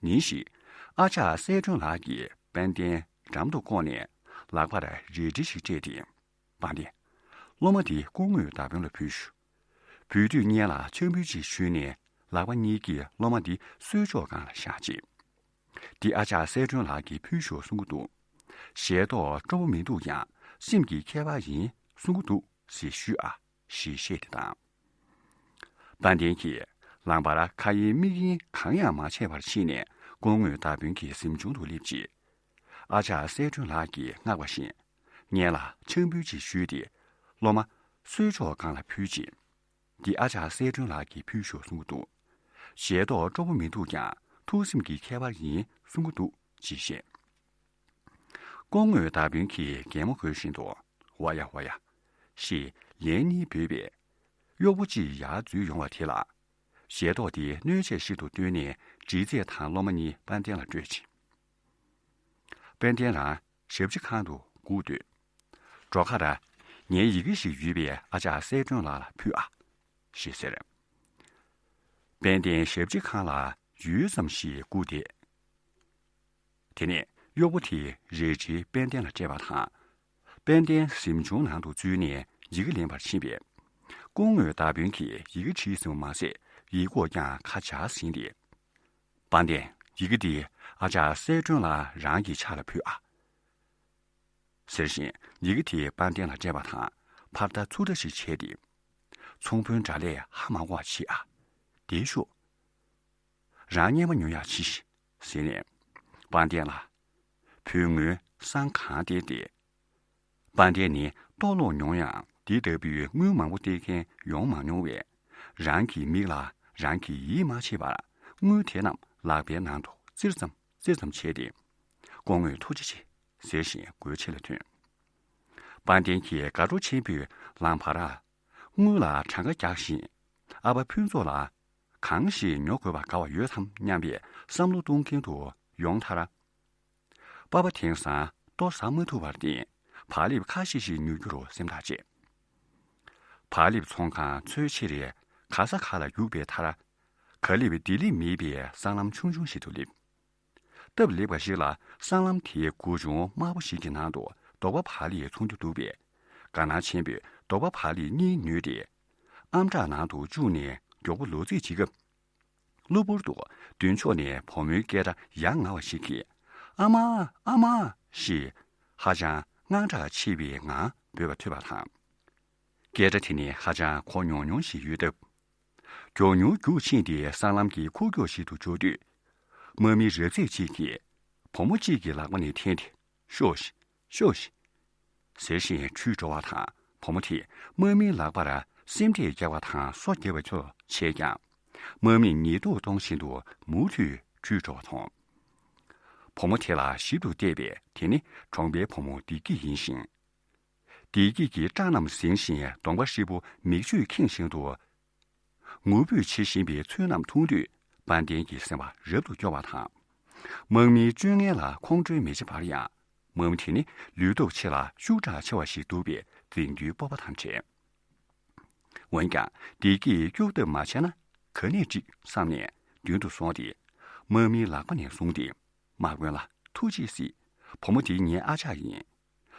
ཉིན་ཞིག་ཨ་ཅག་གསལ་སྒྲོན་ལགས་ཀྱིས་དཔལ་ལྡན་འགྲམ་དུ་བསྐོར་ནས་ལག་པར་རལ་གྲི་ཞིག་སྤྲད་དེ། དཔལ་ལྡན། སློབ་མ་འདི་སྐུ་ངོ་དར་དཔོན་ལ་ཕུལ་ཤོག་བུ་དུས་གཉེན་ལ་ཕྱག་འབུལ་ཅིག་ཞུས་ནས་ལག་པ་གཉིས་ཀྱིས་སློབ་མ་འདི་གསོལ་ལྕོག་སྒང་ལ་བཞག་རྗེས། འདི་ཨ་ཅག་གསལ་སྒྲོན་ལགས་ཀྱིས་ཕུལ་ཤོག་གསུང་གི་འདུག་ཞལ་ཏོག་སྤྲོ་པོ་མི་འདུག་ཀྱང་སེམས་ཀྱི་ཁྱད་པར་ཡིན་གསུང་གི་འདུག་ཟེར་ཞུས་ཨ། ཞེས་བཤད་དེ་དང་། དཔལ་ལྡན་གྱིས་ལམ་བར་ཁ་ཡིན་མིག་ཡིན་གང་ཡང་མ་བྱས་པར་ཕྱིན་ནས་སྐུ་ངོ་དར་དཔོན་གྱི་གཟིམ་ཆུང་དུ་སླེབས་རྗེས། ཨ་ཅག་གསལ་སྒྲོན་ལགས་ཀྱིས་མངགས་པ་བཞིན་གཉེན་ལ་ཕྱག་འབུལ་ཅིག་ཞུས་ཏེ་སློབ་མ་གསོལ་ལྕོག་སྒང་ལ་ཕུལ་རྗེས། འདི་ཨ་ཅག་གསལ་སྒྲོན་ལགས་ཀྱིས་ཕུལ་ཤོག་གསུང་གི་འདུག་ཞལ་ཏོག་སྤྲོ་པོ་མི་འདུག་ཀྱང་ཐུགས་སེམས་ཀྱི་ཁྱད་པར་ཡིན་གསུང་གི་འདུག་ཅེས་བཤད། སྐུ་ངོ་དར་དཔོན་གྱིས་གད་མོ་དགོད་བཞིན་དུ། ཝ་ཡ་ཝ་ཡ། ཞེས་ལན་གཉིས་འབོད་པས། གཡོག་པོ་གཅིག་ཡར་འཛུལ་ཡོང་བ་དེ་ལ། ཞལ་ཏོག་དེ་སྣོད་ཆས་ཤིག་ཏུ་བཏོན་ནས་འདྲིས་རྩེ་དང་སློབ་མ་གཉིས་དཔལ་ལྡན་ལ་སྤྲོད་ཅིང་། དཔལ་ལྡན་རང་ཞབས་ཕྱི་ཁང་དུ་སྒུག་སྡོད། འགྲོ་ཁར། ངའི་ཡི་གེ་ཞིག་ཡོད་པས་ཨ་ཅག་གསལ་སྒྲོན་ལགས་ལ་ཕུལ་ཨ། ཞེས་ཟེར། དཔལ་ལྡན་ཞབས་ཕྱི་ཁང་ལ་ཡུད་ཙམ་ཞིག་སྒུག་བསྡད། དེ་ནས་གཡོག་པོ་དེས་རལ་གྲི་དཔལ་ལྡན་ལ་སྤྲད་པ་དང་། དཔལ་ལྡན་གཟིམ་ཆུང་ནང་དུ་འཛུལ་ནས་ཡི་གེ་ལེན་པར་ཕྱིན་པས། སྐུ་ངོ་དར་དཔོན་གྱིས་ཡི་གེ་བྲིས་ཟིན་པ་མ་ཟད་ཡིག་སྐོགས་ཀྱང་ཁ་འབྱར་ཟིན་ཏེ། དཔལ་ལྡན། ཡི་གེ་འདི་ཨ་ཅག་གསལ་སྒྲོན་ལགས་རང་གི་ཕྱག་ལ་ཕུལ་ཨ། ཟེར་བཞིན་ཡི་གེ་དེ་དཔལ་ལྡན་ལ་སྤྲད་པ་དང་ཕར་ལྟ་ཚུར་ལྟ་ཞིག་བྱས་ཏེ། ཚོང་དཔོན་འདྲ་ལས་ཧ་མ་གོ་བ་བྱེད་ཨ། བསྡད་ཤོག་རང་སྙན་མ་ཉོ་ཡག་ཕྱིན་ཤིག་ཟེར་ནས། དཔལ་ལྡན་ལ། བུ་ངོས་སང་གང་སྟེར་ཏེ། དཔལ་ལྡན་ནི་ལྟོ་སློང་མྱོང་ཡང་འདི་ལྟ་བུའི་དངུལ་མང་པོ་སྟེར་མཁན་ཡོང་མ་མྱོང་བས། རང་གི་མིག་ལ་རང་གིས་ཡིད་མ་ཆེས་པར་དངུལ་དེ་རྣམས་ལག་པའི་ནང་དུ་བཙིར་ཙམ་བཙིར་ཙམ་བྱས་ཏེ། སྐུ་ངོ་ཐུགས་རྗེ་ཆེ་ཟེར་བཞིན་སྒོའི་ཕྱི་ལ་ཐོན། དཔལ་ལྡན་གྱིས་དགའ་སྤྲོ་ཆེན་པོས་ལམ་བར། དངུལ་ལ་གྲངས་ཀ་རྒྱག་བཞིན། ཨ་ཕ་ཕུན་ཚོགས་ལ་གང་ཞིག་ཉོ་དགོས་པ་དགའ་བ་ཡོད་དམ་སྙམ་པའི་བསམ་བློ་གཏོང་གིན་དུ་ཡོང་མཐར། པ་ཕ་དེང་སང་ལྟོ་ཟ་མ་ཐུབ་པར་བརྟེན་བག་ལེབ་ཁ་ཤས་ཤིག་ཉོ་རྒྱུ་རུ་སེམས་ཐག་བཅད། བག་ལེབ་ཚོང་ཁང་འཚོལ་ཕྱིར་ག་ས་ག་ལ་རྒྱུག་པའི་མཐར། ག་ལེབ་བདེ་ལེབ་མེད་པའི་སྲང་ལམ་ཆུང་ཆུང་ཞིག་ཏུ་སླེབས། སྟབས་ལེགས་པ་ཞིག་ལ་སྲང་ལམ་དེའི་སྒོ་ཆུང་དམར་པོ་ཞིག་གི་ནང་དུ་དོག་པ་བག་ལེབ་འཚོང་རྒྱུ་འདུག་པས། དགའ་སྣང་ཆེན་པོས་དོག་པ་བག་ལེབ་གཉིས་ཉོས་ཏེ། ཨམ་ཕྲག་ནང་དུ་བཅུག་ནས་མགྱོགས་པོ་ལོག་རྩིས་བྱེད་སྐབས། གློ་བུར་དུ་མདུན་ཕྱོགས་ནས་བུ་མོའི་སྐད་སྒྲ་ཡ་ང་བ་ཞིག་གིས། ཨ་མ། ཨ་མ། ཞེས་ཧ་ཅང་དངངས་སྐྲག་ཆེ་བའི་ངང་འབོད་པ་ཐོས་པ་དང་། སྐད་སྒྲ་དེ་ནི་ཧ་ཅང་གོ་མྱོང་མྱོང་ཞིག་ཡོད་སྟབས། མགྱོགས་མྱུར་རྒྱུགས་ཕྱིན་ཏེ་སྲང་ལམ་གྱི་ཁུག་ཀྱོག་ཞིག་ཏུ་འབྱོར་དུས། དམག་མི་རབ་ཚད་ཅིག་གིས་བུ་མོ་གཅིག་གི་ལག་པ་ནས་འཐེན་ཏེ། ཤོག་ཤིག་ཤོག་ཤིག་ཟེར་བཞིན་ཁྲུས་འགྲོ་བ་དང་བུ་མོ་དེས་དམག་མིའི་ལག་པར་སེམས་ཁྲལ་རྒྱག་པ་དང་སོ་བརྒྱབ་པ་ཚོ་བྱས་ཀྱང་། དམག་མིས་ཉེས་རྡུང་གཏོང་བཞིན་དུ་མུ་མཐུད་ཁྲུས་འགྲོ་བ་མཐོང་། བུ་མོ་དེ་ལ་ཞིབ་ཏུ་བལྟས་པས་དེ་ནི་གྲོང་པའི་བུ་མོ་བདེ་སྐྱིད་ཡིན་ཞིང་། བདེ་སྐྱིད་ཀྱི་སྐྲ་རྣམས་ཟིང་ཞིང་གདོང་པ་ཧྲིལ་པོ་མིག་ཆུས་ཁེངས་བཞིན་དུ། ངུ་འབོད་བྱེད་བཞིན་པའི་ཚུལ་རྣམས་མཐོང་དུས་དཔལ་ལྡན་གྱི་སེམས་པ་རབ་ཏུ་སྐྱོ་བ་དང་། དམག་མིའི་སྤྱོད་ངན་ལ་ཁོང་ཁྲོའི་མེ་ལྕེ་འབར་ཡང་། དམག་མི་དེ་ནི་ལུས་སྟོབས་ཆེ་ལ་ཤུགས་དྲག་ཆེ་བ་ཞིག་འདུག་པས་འཛིན་རྒྱུའི་སྤོབས་པ་དང་བྲལ། འོན་ཀྱང་བདེ་སྐྱིད་སྐྱོབ་ཐབས་མ་བྱས་ན་ག་ནས་འགྲིག་བསམ་ནས་མདུན་དུ་སོང་སྟེ། དམག་མིའི་ལག་པ་ནས་བཟུང་སྟེ། དམག་དཔོན་ལ་ཐུགས་རྗེས་གཟིགས། བུ་མོ་འདི་ངའི་ཨ་ཅག་ཡིན།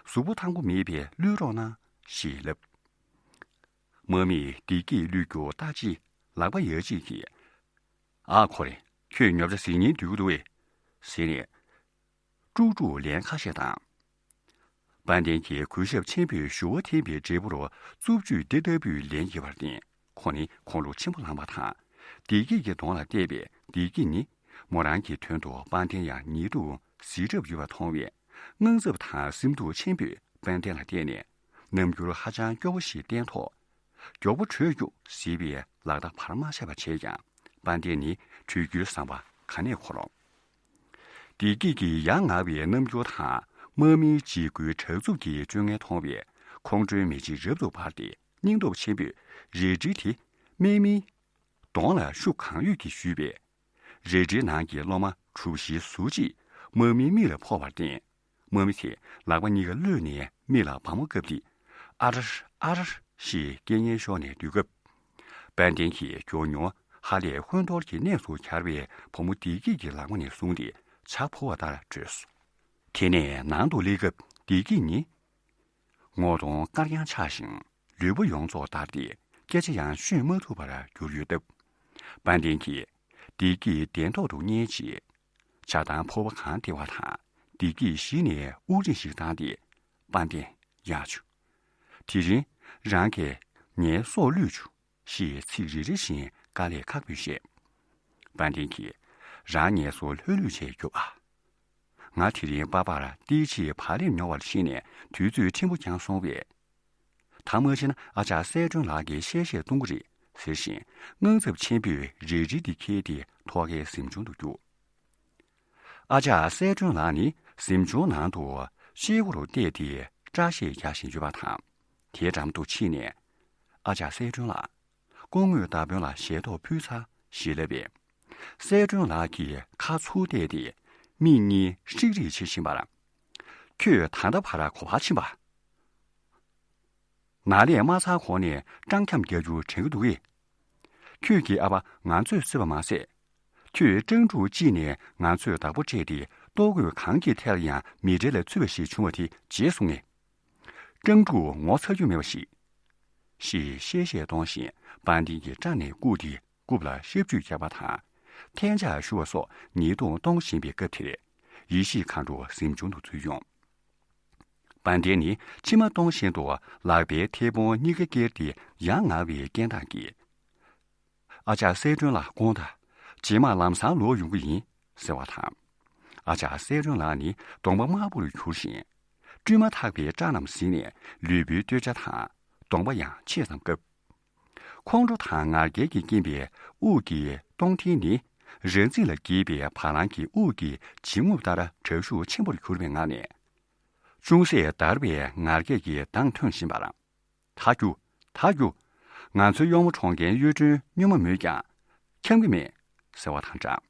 གཟུགས་པོ་ཐང་པོ་མེད་པས་བློས་རོགས་གནང་ཞེས་ལབ། དམག་མིས་བདེ་སྐྱིད་བློས་རྒྱུ་ལྟ་ཅི། ལག་པ་ཡ་གཅིག་གིས། ཨ་ཁོ་རེ། ཁྱོད་ཉོ་ཆ་ཟིན་ཉིན་སྡོད་ཀྱི་འདུག་གས། ཟེར་ནས། དཀྲུག་དཀྲུག་ལན་ཁ་ཤས་བཏང་། དཔལ་ལྡན་གྱིས་གུས་ཞབས་ཆེན་པོས་ཞུ་བ་འཐེན་པའི་འབྲས་བུར་རྩུབ་སྤྱོད་འདི་ལྟ་བུའི་ལན་བརྒྱབ་པར་བརྟེན། ཁོང་ནི་ཁོང་ཁྲོ་ཆེན་པོ་ལངས་པ་དང་། བདེ་སྐྱིད་ཀྱི་གདོང་ལ་བལྟས་པས་བདེ་སྐྱིད་ནི་མོ་རང་གི་དོན་དུ་དཔལ་ལྡན་ཡང་ཉེས་རྡུང་གཟིགས་གྲབས་ཡོད་པ་མཐོང་བས་དངངས་འཚབ་དང་སེམས་སྡུག་ཆེན་པོས་དཔལ་ལྡན་ལ་བལྟས་ནས་རྣམ་འགྱུར་ཧ་ཅང་སྐྱོ་བོ་ཞིག་བསྟན་ཐོག་མགྱོགས་པོ་བྲོས་རྒྱུགས་ཟེར་བའི་ལག་བརྡ་བར་མ་ཆད་པ་བྱས་ཀྱང་དཔལ་ལྡན་ནི་བྲོས་རྒྱུའི་བསམ་པ་ག་ནས་འཁོར་རོ། བདེ་སྐྱིད་ཀྱི་ཡ་ང་བའི་རྣམ་འགྱུར་དང་དམག་མིའི་འཇིགས་སྐུལ་དྲག་རྩུབ་ཀྱི་སྤྱོད་ངན་མཐོང་བས་ཁོང་ཁྲོའི་མེ་ལྕེ་རབ་ཏུ་འབར་ཏེ་སྙིང་སྟོབས་ཆེན་པོས་ རལ་གྲི་དེ་དམག་མིའི་གདོང་ལ་ཤུགས་གང་ཡོད་ཀྱིས་གཞུས་པས། རལ་གྲིའི་ནང་གི་སློབ་མ་གྲུ་བཞིའི་ཟུར་གཅིག་དམག་མིའི་མིག་ལ་ཕོག་པར་བརྟེན། དམག་མི་དེས་ལག་པ་གཉིས་ཀ་གློད་ནས་མིག་ལ་བ་མོ་བཀབ་སྟེ། ཨ་ར་ཨ་ར་ཞེས་སྐད་སྙན་ཤོར་ནས་སྡོད་སྐབས། དཔལ་ལྡན་གྱིས་མགྱོགས་མྱུར་ཧ་ལས་ཧོན་ཐོར་གྱི་གནས་སུ་གྱར་བའི་བུ་མོ་བདེ་སྐྱིད་ཀྱི་ལག་པ་ནས་བཟུང་སྟེ་བྱ་འཕུར་བ་ལྟར་བྲོས་སོ། དེ་ནས་ནང་དུ་སླེབས་སྐབས་བདེ་སྐྱིད་ནི། ངོ་གདོང་དཀར་ཡང་ཆགས་ཤིང་ལུས་པོ་ཡོངས་རྫོགས་འདར་ཏེ་སྐད་ཆ་ཡང་ཤོད་མ་ཐུབ་པར་གྱུར་ཡོད་སྟབས། དཔལ་ལྡན་གྱིས་བདེ་སྐྱིད་གདན་ཐོག་ཏུ་མཉེལ་རྗེས། བྱ་དང་ཕོར་པ་གང་སྟེར་བ་དང་བདེ་སྐྱིད་གཞི་ནས་དབུགས་རིང་ཞིག་བཏང་སྟེ། དཔལ་ལྡན་ཡར་བྱོན། དེ་རིང་རང་གིས་ངའི་སྲོག་བློས་བྱུང་། ཞེས་ཚིག་རེ་རེ་བཞིན་དཀའ་ལས་ཁག་པོས་བཤད། དཔལ་ལྡན་གྱིས་རང་ངལ་གསོ་ལྷོད་ལྷོད་བྱས་རྒྱོབ་ཨ། ང་དེ་རིང་པ་ཕར་ཏིའི་ཆེས་བག་ལེབ་ཉོ་བར་ཕྱིན་ནས་དུས་ཚོད་ཕྲན་བུ་འགྱངས་སོང་བས། ད་མ་ཕྱིན་ན་ཨ་ཅག་གསལ་སྒྲོན་ལགས་ཀྱིས་གཤེ་གཤེ་གཏོང་གི་རེད་ཟེར་བཞིན་དངངས་འཚབ་ཆེན་པོས་རལ་གྲི་དེ་ཁྱེར་ཏེ་ཐོག་ཁའི་གཟིམ་ཆུང་དུ་རྒྱུགས། ཨ་ཅག་གསལ་སྒྲོན་ལགས་ནི་གཟིམ་ཆུང་ནང་དུ་ཤེལ་སྒོ་རུ་བལྟས་ཏེ་སྐྲ་ཤད་རྒྱག་བཞིན་ཡོད་པ་དང་། དེའི་འགྲམ་དུ་ཕྱིན་ནས། ཨ་ཅག་གསལ་སྒྲོན་ལགས། སྐུ་ངོ་མདའ་དཔོན་ལ་ཞལ་ཏོག་ཕུལ་ཚར་ཞེས་ལབ་པས། གསལ་སྒྲོན་ལགས་ཀྱིས་ཁ་ཚུར་བལྟས་ཏེ་མིག་གཉིས་ཧྲིག་རིག་བྱེད་བཞིན་པར། ཁྱོད་ད་ལྟ་བར་ག་པར་ཕྱིན་པ། ནག་ལས་མ་ཚར་གོང་ནས་སྤྲང་འཁྱམ་རྒྱག་རྒྱུ་དྲན་གྱི་འདུག་གས། ཁྱོད་ཀྱི་ཨ་ཕ་ང་ཚོས་གསོས་པ་མ་ཟད། ཁྱོད་སྤྲང་ཕྲུག་གཅིག་ནས་ང་ཚོས་བདག་པོ་སྤྲད་དེ་ལྟོ་གོས་གང་གི་ཐད་ལ་ཡང་མི་གྲལ་ལ་ཚུད་པ་ཞིག་བྱུང་བ་དེ་བརྗེད་སོང་ངས། སྤྲང་ཕྲུག་ངོ་ཚ་རྒྱུ་མེད་པ་ཞིག་ཞེས་གཤེ་གཤེ་གཏོང་བཞིན་དཔལ་ལྡན་གྱི་སྐྲ་ནས་བཀུག་སྟེ་རྐུབ་ལ་ཤབ་ཆུས་བརྒྱབ་པ་དང་། ཐལ་ལྕག་གཞུ་བ་སོགས་ཉེས་རྡུང་གཏོང་བཞིན་པའི་སྐབས་དེར། ཡེ་ཤེས་མཁའ་འགྲོ་གཟིམ་ཆུང་དུ་འཛུལ་ཡོང་། དཔལ་ལྡན་ནི་མཆིལ་མ་གཏོང་བཞིན་དུ་ལག་པའི་མཐེ་བོང་གཉིས་ཀ་བཀྱེར་ཏེ་ཡ་ང་བའི་སྐད་གདངས་ཀྱིས། ཨ་ཅག་གསལ་སྒྲོན་ལགས་དགོངས་དག་རྗེས་མ་ལམ་སང་ལོག་ཡོང་གི་ཡིན་ཟེར་བ་དང་། ཨ་ཅག་གསལ་སྒྲོན་ལགས་ནི་གདོང་པ་དམར་པོར་གྱུར་ཞིང་། བཀྲུས་མ་ཐག་པའི་སྐྲ་རྣམས་ཟིང་ནས་ལུས་པོའི་སྟོད་ཆ་དང་གདོང་པ་ཡང་ཕྱེད་ཙམ་བཀབ། ཁོང་ཁྲོ་དང་ང་རྒྱལ་གྱིས་རྐྱེན་པས་དབུགས་ཀྱི་གཏོང་ཐེངས་ནི་རང་རྩིས་ལ་འགྱེལ་བའི་བ་ལང་གི་དབུགས་ཀྱི་འབྱིན་རྔུབ་ལྟར་དྲག་ཤུགས་ཆེན་པོར་གྱུར་པའི་ངང་ནས། ཅུང་ཟད་འདར་བའི་ངར་སྐད་ཀྱི་གདངས་ཐོན་བཞིན་པར། ད་རྒྱུགས། ད་རྒྱུགས། ང་ཚོའི་གཡོག་མོ་གྲོངས་མཁན་གཡུ་སྒྲོན་སྨྱོན་མ་མོད་ཀྱང་འཁྱམ་གྱི་མེད་ཟེར་བ་དང་སྦྲགས།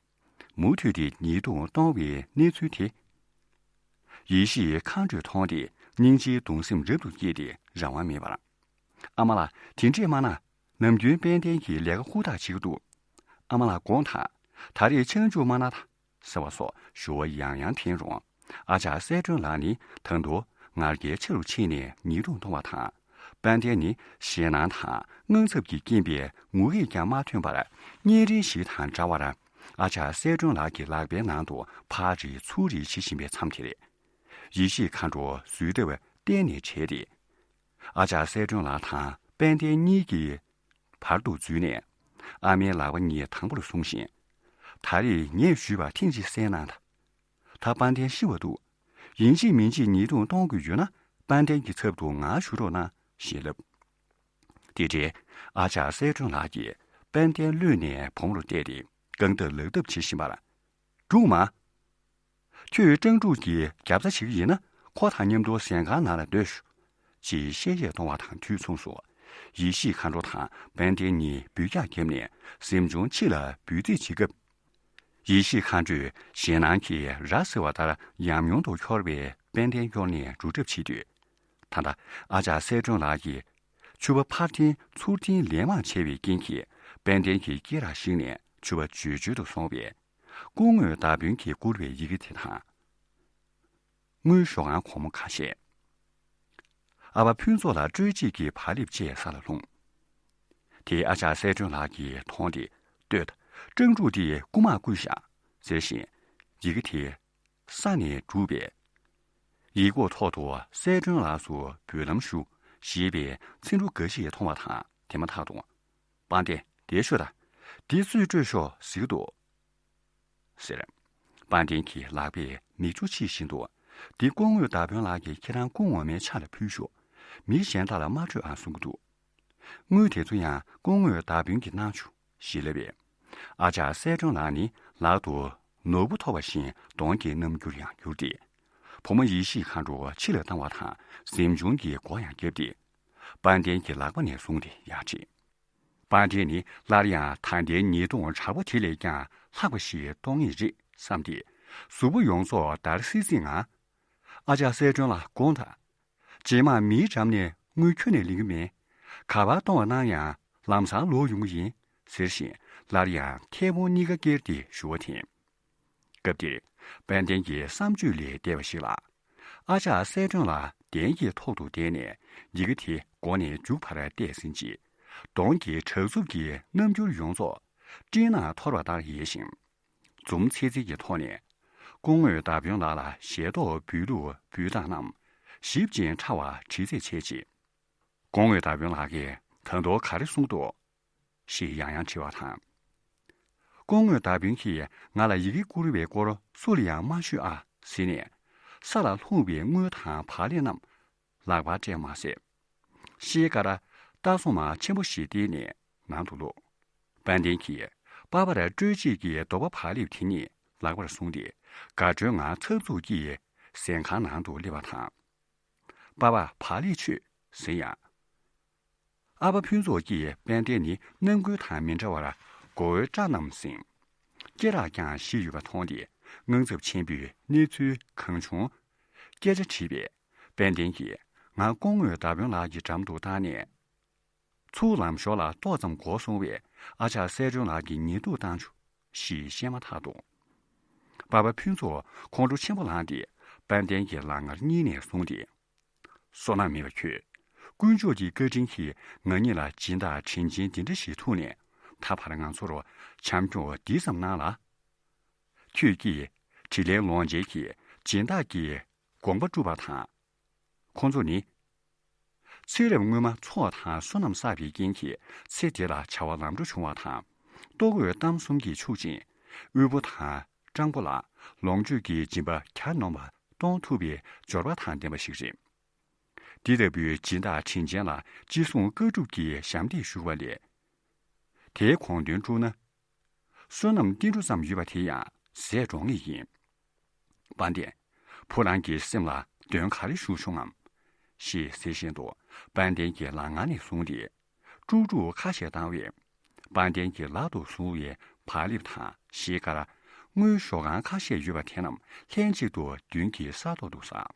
མུ་མཐུད་དེ་ཉེས་རྡུང་གཏོང་བའི་གནས་ཚུལ་དེ། ཡེ་ཤེས་མཁའ་འགྲོས་མཐོང་སྟེ་སྙིང་རྗེའི་གདུང་སེམས་རབ་ཏུ་སྐྱེས་ཏེ་རང་དབང་མེད་པར། ཨ་མ་ལགས་དེ་འདྲས་མ་གནང་། ནམ་རྒྱུན་དཔལ་ལྡན་གྱིས་ལས་ཀ་ཧུར་ཐག་བྱེད་ཀྱི་འདུག་ཨ་མ་ལགས་དགོངས་དག་ད་རེས་ཆང་བཅུག་མ་གནང་དང་། ཟེར་བ་སོགས་ཞུ་བ་ཡང་ཡང་འཐེན་རུང་། ཨ་ཅག་གསལ་སྒྲོན་ལགས་ནི་ད་དུང་ངར་སྐད་ཆེ་རུ་ཕྱིན་ནས་ཉེས་རྡུང་གཏོང་བ་དང་། དཔལ་ལྡན་ནི་ཞེད་སྣང་དང་དངངས་འཚབ་ཀྱི་རྐྱེན་པས་ངུ་སྐད་ཀྱང་མ་ཐོན་པར་གཉེན་རིམ་ཞིག་དང་འདྲ་བར། ཨ་ཅག་གསལ་སྒྲོན་ལགས་ཀྱི་ལག་པའི་ནང་དུ་ཕར་རེ་ཚུར་རེ་བྱེད་བཞིན་པའི་མཚམས་དེར། ཡེ་ཤེས་མཁའ་འགྲོ་གཟུགས་འདྲ་བ་གཏན་ནས་བྲལ་ཏེ། ཨ་ཅག་གསལ་སྒྲོན་ལགས་དང་དཔལ་ལྡན་གཉིས་ཀྱི་བར་དུ་འཛུལ་ནས། ཨ་མའི་ལག་པ་གཉིས་དང་པོར་བཟུང་ཞིང་། ད་རེས་ངས་ཞུས་པ་ཐེངས་གཅིག་གསན་གནང་དང་། ད་དཔལ་ལྡན་ཤི་བ་འདུག་ཡིན་གཅིག་མིན་གཅིག་ཉེས་རྡུང་གཏོང་དགོས་ཡོད་ན་དཔལ་ལྡན་གྱི་ཚབ་ཏུ་ང་བཞུགས་རོགས་གནང་ཞེས་ལབ། དེ་འཕྲལ་ཨ་ཅག་གསལ་སྒྲོན་ལགས་ཀྱིས་དཔལ་ལྡན་གློད་ནས་བུ་མོར་བལྟས་ཏེ་རྐང་ཐབས་ལག་ཐབས་བྱེད་བཞིན་པར། རྒྱུགས་མ། ཁྱོད་སྤྲང་ཕྲུག་གི་རྒྱབ་རྩ་བྱེད་ཀྱི་ཡིན་ན་ཁོ་དང་མཉམ་དུ་གཟན་ཁང་ནང་ལ་སྡོད་ཤོག་ཅེས་གཤེ་གཤེ་གཏོང་བ་དང་དུས་མཚུངས་སུ། ཡེ་ཤེས་མཁའ་འགྲོ་དང་དཔལ་ལྡན་གཉིས་འབུད་རྒྱག་བརྒྱབ་ནས་གཟིམ་ཆུང་ཕྱི་ལ་འབུད་རྩིས་བྱེད་སྐབས། ཡེ་ཤེས་མཁའ་འགྲོས་ཞེད་སྣང་གིས་ར་བཟི་བ་ལྟར་ཡང་མྱོང་དུ་འཁྱོར་བའི་དཔལ་ལྡན་གཡོར་ནས་འགྲོ་གྲབས་བྱེད་དུས། ད་ལྟ་ཨ་ཅག་གསལ་སྒྲོན་ལགས་ཀྱིས་ཕྱུ་པ་ཕར་འཐེན་ཚུར་འཐེན་ལན་མང་བྱས་པའི་རྐྱེན་གྱིས་དཔལ་ལྡན་གྱི་སྐེ་རགས་བཤིག་ནས་ཕྱུ་པ་འཇོལ་འཇོལ་དུ་སོང་བས། སྐུ་ངོ་མདའ་དཔོན་གྱིས་བསྐུར་བའི་ཡི་གེ་དེ་དང་། དངུལ་ཞོགས་ཀར་སྒོར་མོ་ཁ་ཤས། ཨ་ཕ་ཕུན་ཚོགས་ལ་སྤྲོད་བྱེད་ཀྱི་བག་ལེབ་བཅས་ས་ལ་ལྷུང་། དེ་ཨ་ཅག་གསལ་སྒྲོན་ལགས་ཀྱིས་མཐོང་སྟེ། ལྟོས་དང་། སྤྲང་ཕྲུག་དེས་རྐུ་མ་བརྐུས་ཤག་ཟེར་བཞིན་ཡི་གེ་དེ་ས་ནས་བསྒྲུགས་པས། ཡིག་སྐོགས་ཐོག་ཏུ་གསལ་སྒྲོན་ལགས་སུ་འབུལ་ལམ་ཞུ་ཞེས་པའི་ཚིག་འབྲུ་འགའ་ཞིག་མཐོང་བ་དང་དེ་མ་ཐག་ཏུ། དཔལ་ལྡན་དེར་ཤོག་དང་། འདི་ཚུར་སྤྲོད་ཤོག་ཟེར་གྱི་འདུག་ཟེར། དཔལ་ལྡན་གྱི་ལག་པས་མིག་ཆུ་ཕྱིས་བཞིན་དུ། འདི་སྐུ་ངོ་མདའ་དཔོན་ལགས་ཀྱིས་ཁྱེད་རང་སྐུ་ངོ་མའི་ཕྱག་ལ་ཕུལ་ཤོག་མི་གཞན་དག་ལ་མ་སྤྲོད་ཨང་གསུང་གི་འདུག་དངུལ་དེ་ཚོ་ཡང་སྐུ་ངོ་མདའ་དཔོན་གྱིས་གནང་ཆོག་ཞེས་ལབ་པས། ཨ་ཅག་གསལ་སྒྲོན་ལགས་ནི་ལག་ཏུ་ནོར་བུ་ཐོབ་པ་བཞིན་གདོང་གི་རྣམ་འགྱུར་ཡང་འགྱུར་ཏེ། བུ་མོ་ཡེ་ཤེས་མཁའ་འགྲོ་ཕྱི་ལ་བཏང་བ་དང་གཟིམ་ཆུང་གི་སྒོ་ཡང་བརྒྱབ་སྟེ། དཔལ་ལྡན་གྱི་ལག་པ་ནས་བཟུང་སྟེ་ཡར་ཁྲིད། དཔལ་ལྡན་ནི་སླར་ཡང་ད་ལྟའི་ཉེས་རྡུང་དྲག་པོ་དེ་ལས་ཀྱང་ལྷག་པ་ཞིག་གཏོང་ངེས་རེད་བསམ་སྟེ། གཟུགས་པོ་ཡོངས་རྫོགས་འདར་སིག་སིག་ངང་། ཨ་ཅག་གསལ་སྒྲོན་ལགས་དགོངས་དང་། རྗེས་མ་མིའི་འགྲམ་ནས་དངུལ་ཁྱོན་ནས་ལེན་གྱི་མེད། ག་པར་གཏོང་བ་གནང་ཡང་ལམ་སང་ལོག་ཡོང་གི་ཡིན་ཟེར་བཞིན་སླར་ཡང་མཐེ་བོང་གཉིས་ཀ་བཀྱེར་ཏེ་ཞུ་བ་འཐེན། སྐབས་དེར་དཔལ་ལྡན་གྱི་བསམ་སྤྱོད་ལས་འདས་པ་ཞིག་ལ། ཨ་ཅག་གསལ་སྒྲོན་ལགས་གདན་གྱི་ཐོག་ཏུ་བསྡད་ནས་ཡི་གེ་དེ་མགོ་ནས་མཇུག་བར་བལྟས་ཟིན་རྗེས། གདོང་གི་དྲག་རྩུབ་ཀྱི་རྣམ་འགྱུར་ཡོངས་རྫོགས་སྤྲིན་ནང་འཐོར་བ་ལྟར་ཡལ་ཞིང་། འཛུམ་ཚིག་ཚིག་གི་ཐོག་ནས། སྐུ་ངོ་ཟླ་དཔོན་ལགས་ལ་ཞལ་ཏོག་འབུལ་ལུགས་འབུལ་སྟངས་རྣམས་ཞིབ་ཅིང་ཕྲ་བ་དྲི་རྩད་བྱས་རྗེས། སྐུ་ངོ་ཟླ་དཔོན་ལགས་ཀྱིས་ད་དུང་ག་རེ་གསུངས་འདུག་ཞེས་ཡང་ཡང་དྲི་བ་དང་། སྐུ་ངོ་ཟླ་དཔོན་གྱིས་ང་ལ་ཡི་གེ་བསྐུར་བའི་སྐོར་སུ་ལ་ཡང་མ་ཞུས་ཨ་ཟེར་ནས། ས་ལ་ལྷུང་བའི་དངུལ་དང་བག་ལེབ་རྣམས་ལག་པར་སྤྲད་མ་ཟད། ཤེལ་དཀར་ལྟ་སྲུང་མ་ཆེན་པོ་ཞིག་བསྟན་ནས་ནང་དུ་བླུགས། དཔལ་ལྡན་གྱིས་པ་ཕར་སྤྲོད་བྱེད་ཀྱི་རྡོག་པ་བག་ལེབ་དེ་གཉིས་ལག་པར་བཟུང་སྟེ། དགའ་སྤྲོའི་ངང་འཚབ་འཚུབ་ཀྱིས་གཟན་ཁང་ནང་དུ་སླེབས་པ་དང་། པ་ཕ་བག་ལེབ་མཆོད་ཟེར་ཡང་། ཨ་ཕ་ཕུན་ཚོགས་ཀྱིས་དཔལ་ལྡན་ནི་རྣམ་ཀུན་དང་མི་འདྲ་བར་མགོ་བོའི་སྐྲ་རྣམས་ཟིང་། སྐེ་རགས་ཀྱང་བཞི་ཡོད་པ་མཐོང་སྟེ་དངངས་འཚབ་ཆེན་པོས་གནས་ཚུལ་གང་བྱུང་སྐད་ཆ་དྲིས་པས། དཔལ་ལྡན་གྱིས་ང་སྐུ་ངོ་ཟླ་དཔོན་ལགས་ཀྱི་འགྲམ་དུ་བཏང་ནས། ཚུར་ལམ་ཞོར་ལ་ཏོག་ཙམ་འགོར་སོང་བས་ཨ་ཅག་གསལ་སྒྲོན་ལགས་ཀྱིས་ཉེས་འདུག་བཏང་བྱུང་ཞེས་བཤད་མ་ཐག་ཏུ། པ་ཕ་ཕུན་ཚོགས་ཁོང་ཁྲོ་ཆེན་པོ་ལངས་ཏེ་དཔལ་ལྡན་གྱི་ལག་ངར་སྙིང་ནས་བཟུང་སྟེ། བསོད་ནམས་མེད་པ་ཁྱོད། དཀོན་མཆོག་གི་བཀའ་དྲིན་གྱིས་ང་གཉིས་ལ་སྦྱིན་བདག་དྲིན་ཆེན་འདི་འདྲ་ཞིག་ཐུག་ནས་ད་བར་ང་ཚོར་བྱམས་སྐྱོང་འདི་ཙམ་གནང་ལ། ཁྱོད་ཀྱིས་དྲིན་ལན་ལོག་འཇལ་གྱིས་སྦྱིན་བདག་གི་དགོངས་པ་བསྒྲུབས་པ་དང་། ཁོང་ཚོ་ནི། ཚེ་རབས་སྔོན་མ་ཚོགས་དང་བསོད་ནམས་བསགས་པའི་རྐྱེན་གྱིས་ཚེ་འདི་ལ་བྱ་བ་ལམ་འགྲོ་བྱུང་བ་དང་། ལྟོ་གོས་གཏམ་གསུམ་གྱིས་ཕྱུག་ཅིང་། དབུལ་པོ་དང་སྤྲང་པོ་ལ་ལོངས་སྤྱོད་ཀྱི་སྦྱིན་པ་གྱ་ནོམ་པ་གཏོང་ཐུབ་པའི་འབྱོར་པ་དང་ལྡན་པ་ཞིག་རེད། འདི་ལྟ་བུའི་སྦྱིན་བདག་དྲིན་ཅན་ལ་ཅི་གསུང་བཀའ་སྒྲུབ་ཀྱི་ཞབས་འདེགས་ཞུ་བ་ལས། དེའི་དགོངས་དོན་བསྒྲུབས་ན། བསོད་ནམས་ཏིལ་འབྲུ་ཙམ་ཡོད་པ་དེ་ཡང་ཟད་འགྲོ་ངེས་ཡིན། དཔལ་ལྡན། བུ་རང་གི་སེམས་ལ་གདོན་ག་རེ་ཞུགས་བྱུང་ངམ། ཞེས་ཟེར་བཞིན་དུ་དཔལ་ལྡན་གྱི་ལག་ངར་ནས་བཟུང་སྟེ། དཀྲུག་དཀྲུག་ཁ་ཤས་བཏང་བས། དཔལ་ལྡན་གྱི་ལག་ཏུ་བཟུང་བའི་བག་ལེབ་དང་ཤེལ་དཀར། དངུལ་ཞོ་གང་ཁ་ཤས་ཡོད་པ་དེ་རྣམས་ལྷན་ཅིག་ཏུ་མདུན་གྱི་ས་ཐོག་ཏུ་ཟགས།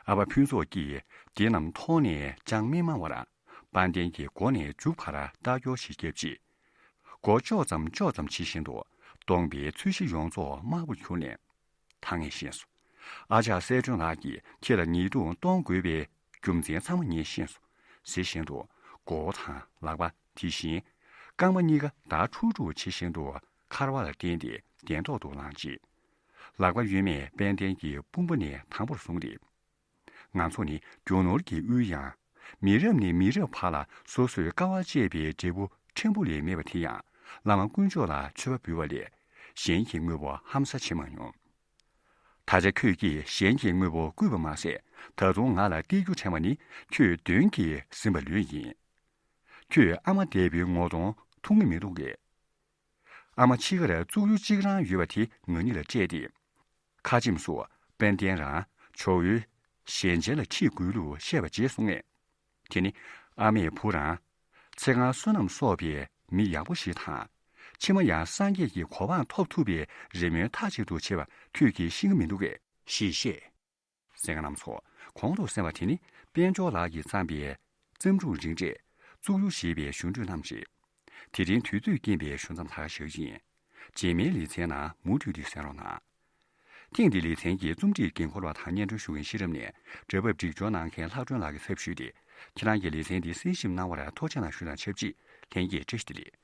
ཨ་ཕ་ཕུན་ཚོགས་ཀྱིས་དེ་རྣམས་མཐོང་ནས་ཅང་མི་སྨྲ་བར། དཔལ་ལྡན་གྱི་མགོ་ནས་མཇུག་བར་ལྟ་སྐྱོར་ཞིག་བརྒྱབ་རྗེས། མགོ་ལྕོག་ཙམ་ལྕོག་ཙམ་བྱེད་བཞིན་དུ་གདོང་པའི་ཚོས་གཞི་ཡོངས་རྫོགས་དམར་པོར་གྱུར་ནས། ད་ངས་ཤེས་སོང་། ཨ་ཅག་གསལ་སྒྲོན་ལགས་ཀྱིས་ཁྱེད་ལ་ཉེས་རྡུང་གཏོང་དགོས་པའི་རྒྱུ་མཚན་ཚང་མ་ངས་ཤེས་སོང་། ཟེར་བཞིན་དུ་མགོ་བོ་དང་ལག་པ། དེ་བཞིན་རྐང་པ་གཉིས་ཀ་འདར་ཁྲུག་ཁྲུག་བྱེད་བཞིན་དུ་ཁ་ར་བ་ལ་བསྟན་ཏེ་གདན་ཐོག་ཏུ་ལངས་རྗེས། ལག་པ་གཡོན་མས་དཔལ་ལྡན་གྱི་དཔུང་པ་ནས་དམ་པོར་བཟུང་སྟེ། ང་ཚོ་ནི་རྒྱུ་ནོར་གྱི་དབུལ་ཡང་། མི་རབས་ནས་མི་རབས་བར་ལ་སོ་སོའི་དཀའ་བ་སྤྱད་པའི་འབྲས་བུ་ཕྲན་བུ་ལས་མེད་པ་དེ་ཡང་བླ་མ་དཀོན་མཆོག་ལ་མཆོད་པ་འབུལ་བ་ལས་གཞན་གྱི་དངོས་པོ་ཧམ་ཟ་བྱེད་མ་མྱོང་། ད་ཆ་ཁྱོད་ཀྱིས་གཞན་གྱི་དངོས་པོ་བརྐུས་པ་མ་ཟད། ད་དུང་ང་ལ་སྟེར་རྒྱུ་དྲན་པ་ནི་ཁྱོད་གདོན་གྱིས་ཟིན་པ་ལོས་ཡིན། ཁྱོད་ཨ་མ་འདས་པའི་ངོ་གདོང་མཐོང་གི་མི་འདུག་གས། ཨ་མ་འཆི་ཁར་བཙུགས་ཡུལ་གཅིག་རང་ཡོད་པ་དེ་ང་གཉིས་ལ་སྤྲད་དེ། ཁ་ཆེམས་སུ་དཔལ་ལྡན་རང་ཇོ་བོའི་ཞལ་མཇལ་ལ་ཁྲིད་དགོས་ལུགས་བཤད་པ་བརྗེད་སོང་ངས། དེ་ནི་ཨ་མས་བུ་རང་ཚེ་གང་བསོད་ནམས་གསོག་པའི་མི་ཡག་པོ་ཞིག་དང་། ཕྱི་མ་ཡང་སངས་རྒྱས་ཀྱི་གོ་འཕང་ཐོབ་ཐུབ་པའི་རེ་སྨོན་མཐའ་གཅིག་ཏུ་བྱེད་པ་ཁྱོད་ཀྱིས་ཤེས་ཀྱི་མི་འདུག་གས། ཞེས་བཤད། གསན་མཁན་རྣམ་ཚོ། གོང་དུ་གསན་པ་དེ་ནི་དཔལ་འབྱོར་ལགས་ཀྱིས་བརྩམས་པའི་བརྩམས་སྒྲུང་རིང་གྲས་བཙུགས་ཡུལ་ཞེས་པའི་གཞུང་འགྲོས་རྣམས་རེད། དེ་རིང་དུས་ཚོད་རྐྱེན་པས་ཞུ་མཚམས་ད་ག་བཞག་གི་ཡིན། རྗེས་མའི་ལེ་ཚན་ནང་མུ་མཐུད་དུ་གསན་རོགས་གནང་། ཐེངས་འདིའི་ལེ་ཚན་གྱི་རྩོམ་སྒྲིག་འགན་འཁུར་བ་དང་སྙན་སྒྲོན་ཞུ་མཁན་ཤེས་རབ་ནས་འབྲེལ་བ་སྒྲིག་སྦྱོར་གནང་མཁན་ལྷག་སྒྲོན་ལགས་ཀྱི་ཚབ་ཞུས་ཏེ། ཁྱེད་རང་གིས་ལེ་ཚན་འདི་གསན་ཞིབ་གནང་བར་ཐུགས་རྗེ་གནང་ཞུ་དང་ཆབས་ཅིག་ལྷན་རྒྱས་བཀྲ་ཤིས་བདེ་ལེགས།